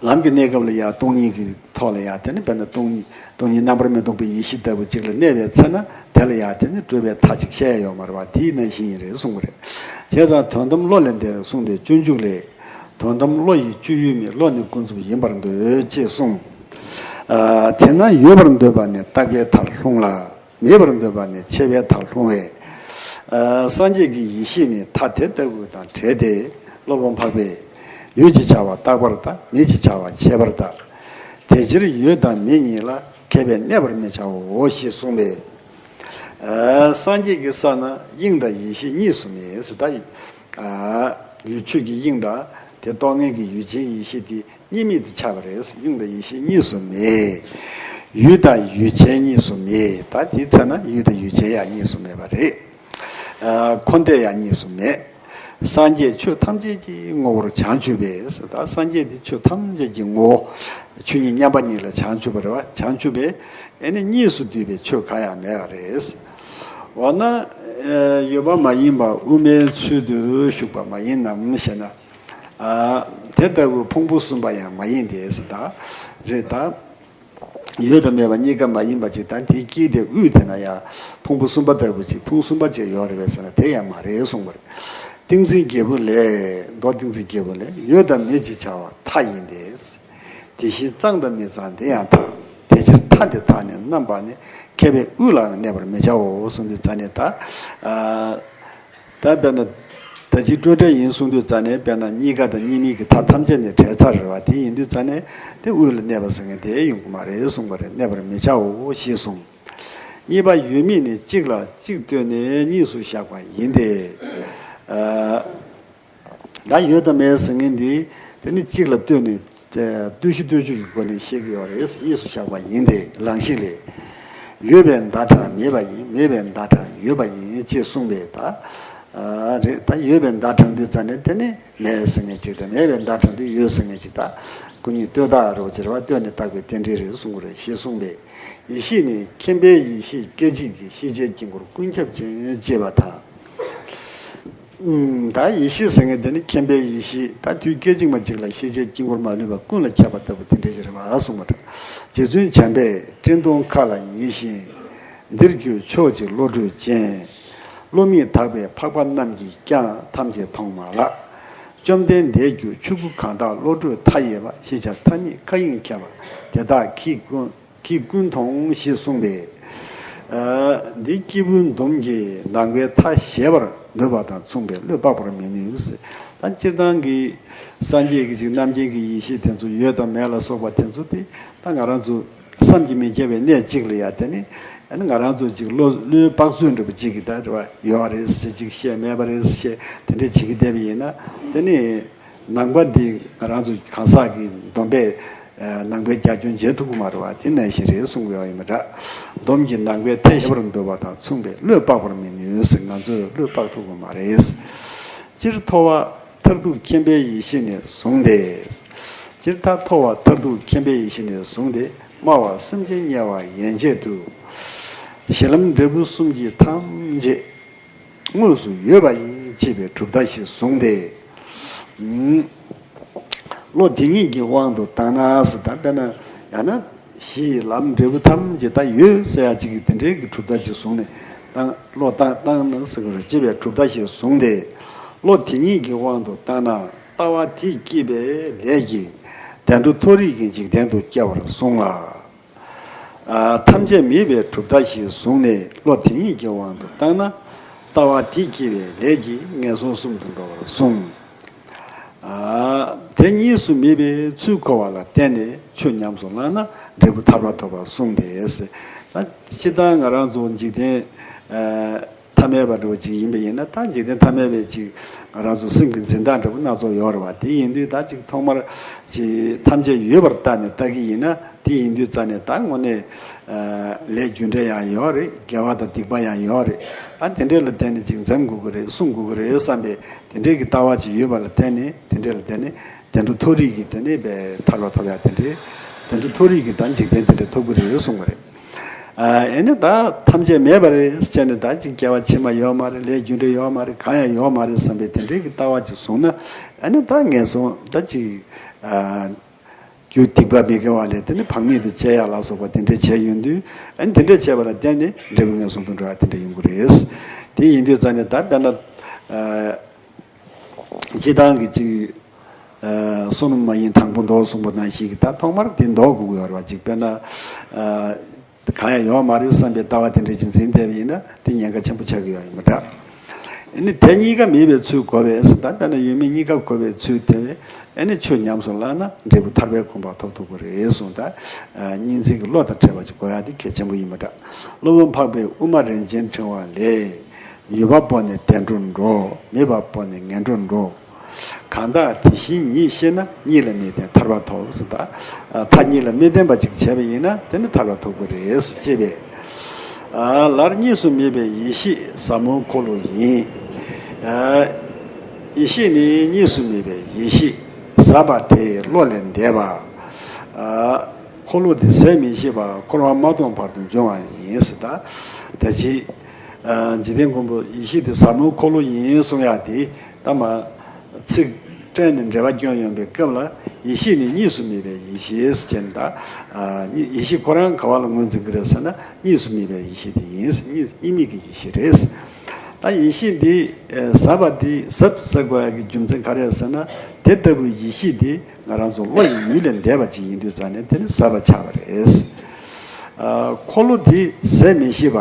ལམ་གྱི་གནས་སྐབས་ལ་ཡང་སྟོང་ཉིད་ཀྱི་ཐོག་ལ་ཡང་དེ་ནི་དཔེར་ན་སྟོང་སྟོང་ཉིད་རྣམ་པར་མི་རྟོག་པའི་ཡེ་ཤེས་ལྟ་བུ་ཅིག་ལ་གནས་པའི་ཚེ་ན། དེ་ལ་ཡང་དེ་ནི་སྤྲོས་པའི་མཐའ་ཅིག་བཤད་ཡ་ཡོད་མ་རེད་བ། དེའི་ནང་བཞིན་ཡིན་རེད་གསུངས་པ་རེད། བྱས་ཙང་དོན་དམ་བློ་ལས་འདས་གསུངས་ཏེ། སྤྱོད་འཇུག་ལས། དོན་དམ་བློ་ཡི་སྤྱོད་ཡུལ་མེད། བློ་ནི་ཀུན་རྫོབ་ཡིན་པར་འདོད་ཅེས་གསུངས། ཨ་དེས་ན་ཡོད་པར་འདོད་པ་ནི་རྟག་པའི་མཐར་ལྷུང་ལ། མེད་པར་འདོད་པ་ནི་ཆད་པའི་མཐར་ལྷུང་བས། ཨ་སངས་རྒྱས་ཀྱི་ཡེ་ཤེས་ནི་མཐའ་དེ་ལྟ་བུ་དང་བྲལ་ཏེ། སློབ་དཔོན་འཕགས་པས་ཡོད་ཅེས་བྱ་བ་རྟག་པར་ལྟ། མེད་ཅེས་བྱ་བ་ཆད་པར་ལྟ། དེ་ཕྱིར་ཡོད་དང་མེད་གཉིས་ལ། མཁས་པས་གནས་པར་མི་བྱའོ་ཞེས་གསུངས་པས། ཨ་སངས་རྒྱས་ཀྱི་ས་ན་དབྱིངས་དང་ཡེ་ཤེས་གཉིས་སུ་མེད་ཟེར། ད་ཨ་ཡུལ་ཆོས་ཀྱི་དབྱིངས་དང་དེ་རྟོགས་ངེས་ཀྱི་ཡུལ་ཅན་ཡེ་ཤེས་དེ་གཉིས་མེད་དུ་ཆགས་པ་རེད། དབྱིངས་དང་ཡེ་ཤེས་གཉིས་སུ་མེད། ཡུལ་དང་ཡུལ་ཅན་གཉིས་སུ་མེད། ད་དེའི་ཚེ་ན་ཡུལ་དང་ཡུལ་ཅན་ཡང་གཉིས་སུ་མེད་པ་རེད། ཨ་འཁོར་འདས་ཡང་གཉིས་སུ་མེད། སངས་རྒྱས་ཆོས་ཐམས་ཅད་ཀྱི་ངོ་བོར་བྱང་ཆུབ་པས། ད་སངས་རྒྱས་དེ་ཆོས་ཐམས་ཅད་ཀྱི་ངོ་བོ། ཆོས་ཉིད་མཉམ་པ་ཉིད་ལ་བྱང་ཆུབ་པ་རེད་བ། བྱང་ཆུབ་པས་ཨེ་ནི་གཉིས་སུ་འདུས་པའི་ཆོས་གང་ཡང་མེད་པ་རེད། འོ་ན་ཨ་ཡོད་པ་མ་ཡིན་པ་དབུ་མའི་ཚུལ་དུ་ཞུགས་པ་མ་ཡིན་ནམ་ཞེ་ན། ཨ་དེ་ལྟ་བུ་ཕུང་པོ་གསུམ་པ་ཡང་མ་ཡིན་ཏེ་ཟེར། ད་རེད། ད་ཡོད་དང་མེད་པ་གཉིས་ཀ་མ་ཡིན་པ་ཅིག་དང་། དེའི་དཀྱིལ་དེ་དབུས་དེ་ན་ཡང་ཕུང་པོ་གསུམ་པ་ལྟ་བུ་ཅིག་ཕུང་གསུམ་པ་ཅིག་ཡོད་རེད་པས་ཟེར་ན། དེ་ཡང་མ་རེད་གསུངས་པ་རེད། ཏིང་འཛིན་རྒྱལ་པོ་ལས། མདོ་ཏིང་འཛིན་རྒྱལ་པོ་ལས། ཡོད་དང་མེད་ཅེས་བྱ་བ་མཐའ་ཡིན་ཏེ། དེ་བཞིན་གཙང་དང་མི་གཙང་དེ་ཡང་མཐའ། དེ་ཕྱིར་མཐའ་འདི་དག་ནི་རྣམ་པ་ནི། མཁས་པས་དབུས་ལའང་གནས་པར་མི་བྱའོ་གསུངས་དུས་ཙ་ནས། ད་ཨ་ད་དཔེར་ན་ད་ཅི་སྤྲོས་བྲལ་ཡིན་གསུངས་དུས་ཙ་ནས། དཔེར་ན་གཉིས་ཀ་དང་གཉིས་མེད་ཀྱི་མཐའ་ཐམས་ཅད་ནས་བྲལ་ཚར་རེད་བ། དེ་ཡིན་དུས་ཙ་ནས་དེ་དབུས་ལ་གནས་པ་ཟེར་མཁན་དེ་ཡོང་གི་མ་རེད་གསུངས་པ་རེད། གནས་པར་མི་བྱའོ་ཞེས་གསུངས། གཉིས་པ་ཡོད་མེད་ནི་གཅིག་ལ་གཅིག་ལྟོས་ནས་གཉིས་སུ་བཞག་པ་ཡིན་ཏེ། ཨ་ད་ཡོད་དང་མེད་ཟེར་མཁན་འདི་དེ་ནི་གཅིག་ལ་ལྟོས་ནས་ཨ་ལྟོས་གཞི་ལྟོས་བཅུག་གི་སྒོ་ནས་བཤད་ཀྱི་ཡོད་རེད། གཉིས་སུ་བཞག་པ་ཡིན་ཏེ། ལང་གཤིས་ལས། ཡོད་པའི་ཟླ་གྲངས་མེད་པ་ཡིན། མེད་པའི་ཟླ་གྲངས་ཡོད་པ་ཡིན་ཅེས་གསུངས་པས། ད་ཨ་རེད། ད་ཡོད་པའི་ཟླ་གྲངས་དུས་ཙ་ནས་དེ་ནི་མེད་ཟེར་མཁན་གཅིག་དང་། མེད་པའི་ཟླ་གྲངས་དུས་ཡོད་ཟེར་མཁན་གཅིག་ད་སྐུ་གཉིས་ལྟོས་བཏགས་རེད་བ། ཅེས་རེད་བ། ལྟོས་ནས་བཏགས་པའི་རྟེན་འབྲེལ་རེད་གསུང་གི་རེད་ཞེས་གསུངས་པས། ཡེ་ཤེས་ནི་མཁྱེན་པའི་ཡེ་ཤེས་སྐད་ཅིག་གིས་ཤེས་བྱའི་དཀྱིལ་འཁོར་ཀུན་ཁྱབ་ཅིང་ཞེས་པ་དང་། ཨུམ། ད་ཡེ་ཤེས་ཟེར་མཁན་དེ་ནི་མཁྱེན་པའི་ཡེ་ཤེས། ད་དུས་སྐད་ཅིག་མ་གཅིག་ལ་ཤེས་བྱའི་དཀྱིལ་འཁོར་མ་ལུས་པ་ཀུན་ལ་ཁྱབ་པ་ལྟ་བུ་དེ་འདྲ་ཞིག་རེད་པ་གསུངས་པ་འདྲ། རྗེ་བཙུན་བྱམས་པས་སྤྲིན་གདོང་མཁའ་ལ་ཉིལ་ཞིང་། འདིར་གྱུར་ཕྱོགས་ཀྱི་བློ་གྲོས་ཅན། བློ་མིག་དག་པའི་འཕགས་པ་རྣམས་ཀྱིས་ཀྱང་ཐམས་ཅད་མཐོང་མ་ལགས། བཅོམ་ལྡན་འདས་གྱུར་ཆོས་སྐུ་གང་དག་བློ་གྲོས་མཐའ་ཡས་པ། ཤེས་བྱ་མཐའ་གཉིས་མཁའ་དབྱིངས་ཁྱབ་པ་དེ་དག་གིས་ཀུན་གྱིས་ཀུན་མཐོང་ཞེས་གསུངས་པས། ཨ་འདི་སྐྱེས་བུ་འདོམ་གྱིས་ནང་པའི་མཐའ་གཞལ་བར་འདོད་པ་དང་མཚུངས་པས་བློས་དཔག་པར་མི་ནུས། ད་སྤྱིར་བཏང་གི་སངས་རྒྱས་ཀྱི་ཅིག་རྣམ་མཁྱེན་གྱི་ཡེ་ཤེས་དེ་ཚོ་ཡོད་དང་མེད་ལ་སོགས་པ་དེ་ཚོ་དེ་ད་ང་རང་ཚོ་བསམ་གྱིས་མི་ཁྱབ་པའི་གནས་གཅིག་ལ་ཡ་དེ་ནི་ཨ་ནི་ང་རང་ཚོ་ཅིག་བློ་བློའི་དཔག་ཚོད་འདྲ་པོ་ཅིག་གིས་ད་རེད་བ། ཡོད་རེད་ཟེར་ཅིག་བཤད། མེད་པ་རེད་ཟེར་བཤད། དེ་འདྲས་བྱེད་ཀྱི་བསྡད་པ་ཡིན་ན་དེ་ནི། ནང་པ་འདི་ང་རང་ཚོ་གང་ཟག་གི་སྡོམ་པས་ཨ་ནང་པའི་རྒྱ་ཁྱོན་འཇལ་ཐུབ་ཀྱི་མ་རེད་བ། དེ་ནང་བཞིན་རེད་གསུང་གི་ཡོད་ཡིན་པ་འདྲ། སྡོམ་གྱིས་ནང་པའི་མཐའ་གཞལ་བར་འདོད་པ་དང་མཚུངས་པས་བློས་དཔག་པར་མི་ནུས་ཟེར། ང་ཚོས་བློས་དཔག་ཐུབ་ཀྱི་མ་རེད། སྤྱིར་ཐོབ་པ་མཐར་ཐུག་མཁྱེན་པའི་ཡེ་ཤེས་ནས་བཟུང་སྟེ། སྤྱིར་ད་ཐོབ་པ་མཐར་ཐུག་མཁྱེན་པའི་ཡེ་ཤེས་ནས་བཟུང་སྟེ། སྨྲ་བ་སེམས་ཅན་དམྱལ་བ་ཡན་ཆད་དུ། གཞི་ལམ་འབྲས་བུ་གསུམ་གྱི་ཐམས་ཅད། དངོས་སུ་ཡོད་པ་ཡིན་ཅེས་པའི་གྲུབ་མཐའ་ཞིག་བཟུང་སྟེ། ཨུམ། བློ་དེ་ཉིད་ཀྱི་དབང་དུ་བཏང་ན་ཟེར། ད་དཔེར་ན་ཡང་ན་གཞི་ལམ་འབྲས་བུ་ཐམས་ཅད་ད་ཡོད་ཟེར་ཡ་གཅིག་གི་དེ་འདྲའི་གི་གྲུབ་མཐའ་ཅིག་བཟུང་ནས་བཏང་། བློ་བཏང་བཏང་ན་ཟེར་གི་རེད་ཅེས་པའི་གྲུབ་མཐའ་ཞིག་བཟུང་སྟེ། བློ་དེ་ཉིད་ཀྱི་དབང་དུ་བཏང་ན་ལྟ་བ་དེས་བསྐྱེད་པའི་ལས་ཀྱིས་ བདེ་འགྲོ་མཐོ་རིས་ཀྱི་འཇིག་རྟེན་དུ་སྐྱེ་བར་གསུངས་ལ། ཨ། ཐམས་ཅད་མེད་པའི་གྲུབ་མཐའ་ཞིག་བཟུང་ནས་བློ་དེ་ཉིད་ཀྱི་དབང་དུ་བཏང་ན། ལྟ་བ་དེས་བསྐྱེད་པའི་ལས་ཀྱིས་ངན་སོང་གསུམ་དུ་འགྲོ་བར་གསུངས། ཨ། དེ་གཉིས་སུ་མེད་པའི་ཚུལ་གོ་བ་ལ་བརྟེན་ནས་ཆོས་ཉམས་སུ་བླངས་ན་འབྲས་བུ་ཐར་པ་ཐོབ་པར་གསུངས་ཏེ། ད་སྤྱིར་བཏང་ང་རང་ཚོ་འཇིག་རྟེན། ཨ། ཐ་མལ་པ་འདྲ་བོ་ཅིག་ཡིན་པ་ཡིན་ན། ད་འཇིག་རྟེན་ཐ་མལ་པའི་ཅིག་ང་རང་ཚོ་སེམས་ཀྱི་འཛིན་སྟངས་འདྲ་བོ་སྣ་ཚོགས་ཡོད་རེད་བ། དེ་ཡིན་དུས་ད་ཅིག་ཐོག་མར་ཅིག་ཐམས་ཅད་ཡོད་པར་བལྟས་ནས་ལྟ་གི་ཡིན་ན། དེ་ཡིན་དུས་རྩ་ནས་ད་དངོས་གནས། ཨ། ལས་རྒྱུ་འབྲས་ཡང་ཡོད་རེད། དགེ་བ་དང་སྡིག་པ་ཡང་ཡོད་རེད། ད་དེ་འདྲས་ལ་བརྟེན་ནས་ཅིག་འཛེམ་དགོས་ཀྱི་རེད། སྲུང་དགོས་ཀྱི་རེད་བསམ་པའི་དེ་འདྲས་ཀྱི་ལྟ་བ་ཅིག་ཡོད་པ་ལ་བརྟེན་ནས། དེ་འདྲས་ལ་བརྟེན་ནས་བདེ་འགྲོ་མཐོ་རིས་ཀྱི་དེ་ནས་པའི་ཐར་པ་ཐོབ་ཡ་དེ་འདྲས། བདེ་འགྲོ་མཐོ་རིས་ཀྱི་ད་འཇིག་རྟེན་དེ་འདྲས་ཐོབ་ཀྱི་རེད་གསུངས་པ་རེད། ཨ། ཨེ་ནི་ད་ཐམས་ཅད་མེད་པ་རེད་ཟེར་ནས། ད་ཅིག་སྐྱེ་བ་ཕྱི་མ་ཡོད་མ་རེད། ལས་རྒྱུ་འབྲས་ཡོད་མ་རེད། གང་ཡང་ཡོད་མ་རེད་བསམ་པའི་དེ་འདྲའི་གི་ལྟ་བ་ཅིག་བཟུང་ན། ཨེ་ནི་ད་ངན་སོང་ད་ཅིག་ཨ། རྒྱུ་སྡིག་པ་མི་དགེ་བ་ལས་དེ་ནི་བག་མེད་དུ་སྐྱེ་ཡ་ལ་སོགས་པ་དེ་འདྲའི་བྱས་ཡོང་དུས། ཨེ་ནི་དེ་འདྲའི་བྱས་པ་ལ་བརྟེན་ནས་འབྲས་བུ་ངན་སོང་དུ་འགྲོ་ཡ་དེ་འདྲ་ཡོང་གི་རེད། དེ་ཡིན་དུས་རྩ་ནས་ད་དཔེར་ན། ཨ། སྤྱིར་བཏང་གི་ཅིག་ཨ། བསོད་ནམས་མ་ཡིན་དང་པོ་བཟློག་གསུངས་པ་ནང་བཞིན་གྱི། ད་ཐོག་མར་དེ་བཟློག་དགོས་ཀྱི་ཡོད་རེད་བ། ཅིག་དཔེར་ན། ཨ། གང་ཡང་ཡོད་མ་རེད་བསམ་པའི་ལྟ་བ་དེ་འདྲ་ཅིག་འཛིན་བསྡད་པ་ཡིན་ན། དེ་ཉེན་ཁ་ཆེན་པོ་ཆགས་ཀྱི་ཡོད་ཡིན་པ་འདྲ། ཨ་ནི་དེ་གཉིས་ཀ་མེད་པའི་ཚུལ་གོ་བས། ད་དཔེར་ན་ཡོད་མེད་གཉིས་ཀ་གོ་བའི་ཚུལ་དེ་བས། ཨ་ནི་ཆོས་ཉམས་སུ་བླངས་ན་འབྲས་བུ་ཐར་པའི་གོ་འཕང་ཐོབ་ཐུབ་ཀྱི་རེད་གསུངས། ད་ཨ། སྙིང་ཚིག་གི་བློ་དང་འབྲེལ་བ་ཅིག་གོ་ཡ་དེ་གལ་ཆེན་པོ་ཡིན་པ་འདྲ། སློབ་དཔོན་འཕགས་པའི་དབུ་མ་རིན་ཆེན་ཕྲེང་བ་ལས། ཡོད་པ་པོ་ནི་བདེ་འགྲོར་འགྲོ། མེད་པ་པོ་ནི་ངན་འགྲོར་འགྲོ། གང་དག་དེ་བཞིན་ཉིད་ཤེས་ན། གཉིས་ལ་མི་བརྟེན་ཐར་པ་ཐོབ་ཟེར། ད་མཐའ་གཉིས་ལ་མི་བརྟེན་པ་ཅིག་བྱས་པ་ཡིན་ན་དེ་ནི་ཐར་པ་ཐོབ་ཀྱི་རེད་ཅེས་པས། ཨ། ལར་གཉིས་སུ་མེད་པའི་ཡེ་ཤེས་ཟབ་མོའི་འཁོར་ལོ་ཡིན། ཨ། ཡེ་ཤེས་ནི་གཉིས་སུ་མེད་པའི་ཡེ་ཤེས་ཟབ་པ་དེ་བློ་ལས་འདས་པ། ཨ། འཁོར་ལོ་དེ་ཟད་མི་ཤེས་པ། འཁོར་བ་མ་སྟོངས་བར་དུ་འབྱུང་བ་ཡིན་ཟེར། ད་ད་ཅི། ཨ། འཇིག་རྟེན་མགོན་པོ་ཡེ་ཤེས་དེ་ཟབ་མོའི་འཁོར་ལོ་ཡིན་གསུང་ཡ་དེ། ད་མ་ཚིག་སྤྲད་ནས་འགྲེལ་པ་སྐྱོན་ཡོང་པའི་སྐབས་ལ། ཡེ་ཤེས་ནི་གཉིས་སུ་མེད་པའི་ཡེ་ཤེས་ཟེར་ནས། ད་ཨ། ཡེ་ཤེས་ཁོ་རང་ག་བ་ལ་ངོས་འཛིན་གྱི་རེད་ཟེར་ན། གཉིས་སུ་མེད་པའི་ཡེ་ཤེས་དེ་ཡིན། གཉིས་གཉིས་མེད་ཀྱི་ཡེ་ཤེས་རེད། ད་ཡེ་ཤེས་འདི་ཟབ་པ་དེ་ཟབ་ཟེར་དགོས་ཡ་གི་རྒྱུ་མཚན་ག་རེ་རེད་ཟེར་ན། དེ་ལྟ་བུའི་ཡེ་ཤེས་དེ་ང་རང་ཚོ་བློ་ཡི་ཡུལ་ལས་འདས་པ་ཅིག་ཡིན་དུས་ཙང་ནས་དེ་ནི་ཟབ་པ་ཆགས་པ་རེད། ཨ། འཁོར་ལོ་དེ་ཟད་མི་ཤེས་པ།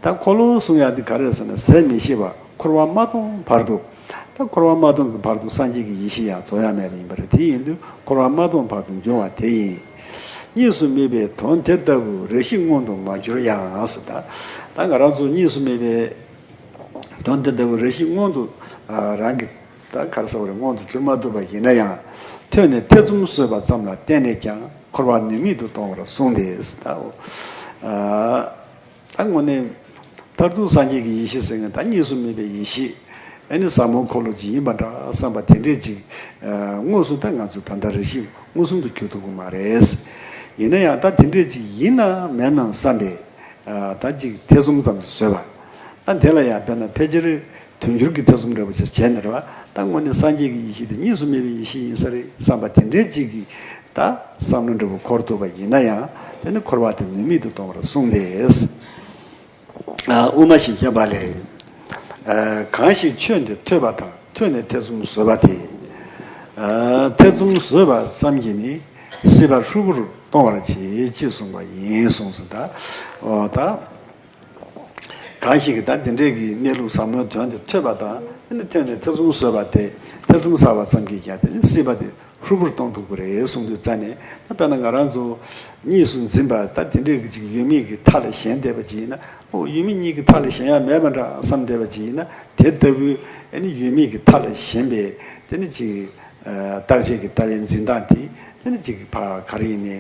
ད་འཁོར་ལོ་གསུང་ཡ་དེ་ག་རེ་རེད་ཟེར་ན། ཟད་མི་ཤེས་པ། འཁོར་བ་མ་སྟོངས་བར་དུ། ད་འཁོར་བ་མ་སྟོངས་ཀྱི་བར་དུ་སངས་རྒྱས་ཀྱི་ཡེ་ཤེས་ཡང་རྫོགས་ཡ་མེད་པ་ཡིན་པ་རེད། དེ་ཡིན་དུས་འཁོར་བ་མ་སྟོངས་བར་དུ་འབྱུང་བ་དེ་ཡིན། གཉིས་སུ་མེད་པའི་དོན་དེ་ལྟ་བུ་རེ་ཞིག་མངོན་དུ་མ་གྱུར་ཡང་ཟེར། ད་ད་ང་རང་ཚོ་གཉིས་སུ་མེད་པའི་དོན་དེ་ལྟ་བུ་རེ་ཞིག་མངོན་དུ། ཨ། རང་གི་ད་ག་རེ་ཟེར་བ་རེད། མངོན་དུ་གྱུར་མ་ཐུབ་པ་ཡིན་ན་ཡང་། ཐོས་ནས་ཐེ་ཚོམ་ཟོས་པ་ཙམ་ལ་བརྟེན་ནས་ཀྱང་འཁོར་བ་ནུས་མེད་དུ་གཏོང་བར་གསུངས་ཏེ་ཟེར། ད་ཨ། ད་དངོས་གནས་མཐར་ཐུག་སངས་རྒྱས་ཀྱི་ཡེ་ཤེས་ཟེར་མཁན་ད་གཉིས་སུ་མེད་པའི་ཡེ་ཤེས། ཨ་ནི་ཟབ་མོའི་འཁོར་ལོ་ཅིག་ཡིན་པ་འདྲ་བསམ་པ་དེ་འདྲས་ཅིག་ཨ། དངོས་སུ་ད་ང་ཚོ་ད་ལྟ་རེ་ཞིག་མངོན་སུམ་དུ་གྱུར་ཐུབ་ཀྱི་མ་རེད། ཡིན་ན་ཡང་ད་དེ་འདྲས་ཅིག་ཡིན་ནམ་མིན་ནམ་བསམ་པའི། ཨ། ད་ཅིག་ཐེ་ཚོམ་ཙམ་ཞིག་ཟོས་པ། ད་དེ་ལ་ཡང་དཔེར་ན་ཕལ་ཆེར་དུས་འགྱུར་གྱི་ཐེ་ཚོམ་འདྲ་པོ་ཅིག་བྱས་ནས་རེད་བ། ད་དངོས་གནས་སངས་རྒྱས་ཀྱི་ཡེ་ཤེས་དེ་གཉིས་སུ་མེད་པའི་ཡེ་ཤེས་ཡིན་ས་རེད་བསམ་པ་དེ་འདྲའི་ཅིག་གི་ད་བསམ་བློ་འདྲ་པོ་འཁོར་ཐུབ་པ་ཡིན་ན་ཡང་། དེ་ནི་འཁོར་བ་དེ་ནུས་མེད་དུ་གཏོང་བར་གསུངས་ཏེ། ཨ། དབུ་མ་བཞི་བརྒྱ་པ་ལས། ཨ། གང་ཞིག་ཆོས་འདི་ཐོས་པ་དང་། ཐོས་ནས་ཐེ་ཚོམ་ཟོས་པ་དེས། ཨ། ཐེ་ཚོམ་ཟོས་པ་ཙམ་གྱིས་ནི། སྲིད་པ་ཧྲིལ་པོར་གཏོང་བར་བྱེད་ཅེས་གསུངས་པ་ཡིན་གསུངས་སོ། ད་འོ་ད། གང་ཞིག་གིས་ད་དེ་འདྲའི་གི་གནས་ལུགས་ཟབ་མོའི་དོན་དེ་ཐོས་པ་དང་། དེ་ནི་ཐོས་ནས་ཐེ་ཚོམ་ཟོས་པ་དེ། ཐེ་ཚོམ་ཟ་བ་ཙམ་གྱིས་ཀྱང་དེ་ནི་སྲིད་པ་དེ་ཧྲིལ་པོར་གཏོང་ཐུབ་ཀྱི་རེད་གསུངས་དུས་ཙ་ནས། ད་དཔེར་ན་ང་རང་ཚོ་གཉིས་སུ་འཛིན་པ་ད་དེ་འདྲའི་གི་ཅིག་ཡོད་མེད་ཀྱི་མཐའ་ལ་ཞེན་བསྡད་པ་ཅིག་ཡིན་ན། ཨོ། ཡོད་མེད་གཉིས་ཀྱི་མཐའ་ལ་ཞེན་ཡ་མེད་པ་འདྲ་བསམ་བསྡད་པ་ཅིག་ཡིན་ན། དེ་ལྟ་བུའི་ཨ་ནི་ཡོད་མེད་ཀྱི་མཐའ་ལ་ཞེན་པའི་དེ་ནི་ཅིག་ཨ། རྟག་ཆད་ཀྱི་ལྟ་བའི་འཛིན་སྟངས་དེ། དེ་ནི་ཅིག་ཕར་ག་རེ་ཡིན་ནའི་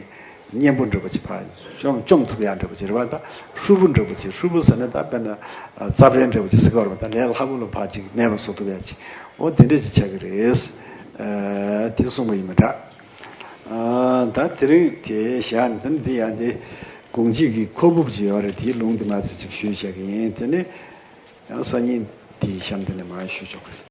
གཉེན་པོ་འདྲ་པོ་ཅིག་ཕར་བཅོམ་བཅོམ་ཐུབ་ཡ་འདྲ་པོ་ཅིག་རེད་བ། ད་ཧྲིལ་པོ་འདྲ་པོ་ཅིག་ཧྲིལ་པོ་ཟེར་ན་ད་དཔེར་ན། ཨ། རྩབ་ཧྲལ་འདྲ་པོ་ཅིག་ཟེར་གྱི་ཡོད་རེད་བ། ད་ལས་སླ་པོ་ལ་ཕར་ཅིག་མེད་པ་བཟོ་ཐུབ་ཡ་ཅིག་འོ་དེ་འདྲ་ཅིག་ཆགས་ཀྱི་རེད། ཨ། དེ་གསུངས་པ་ཡིན་པ་འདྲ། ཨ། ད་དེ་རིང་དེ་བཞག་ནས། དེ་ནི་དེ་ཡང་དེ་དགོངས་གཅིག་གི་ཁོག་དབུབ་ཅིག་ཡོད་རེད། དེའི་ལུང་དེ་མར་ཙམ་ཅིག་ཞུས་བཞག་གི་ཡིན། དེ་ནི་ཡང་སང་ཉིན་དེའི་གཤམ་དེ་ནས་མར་ཞུ་ཆོག་གི་རེད།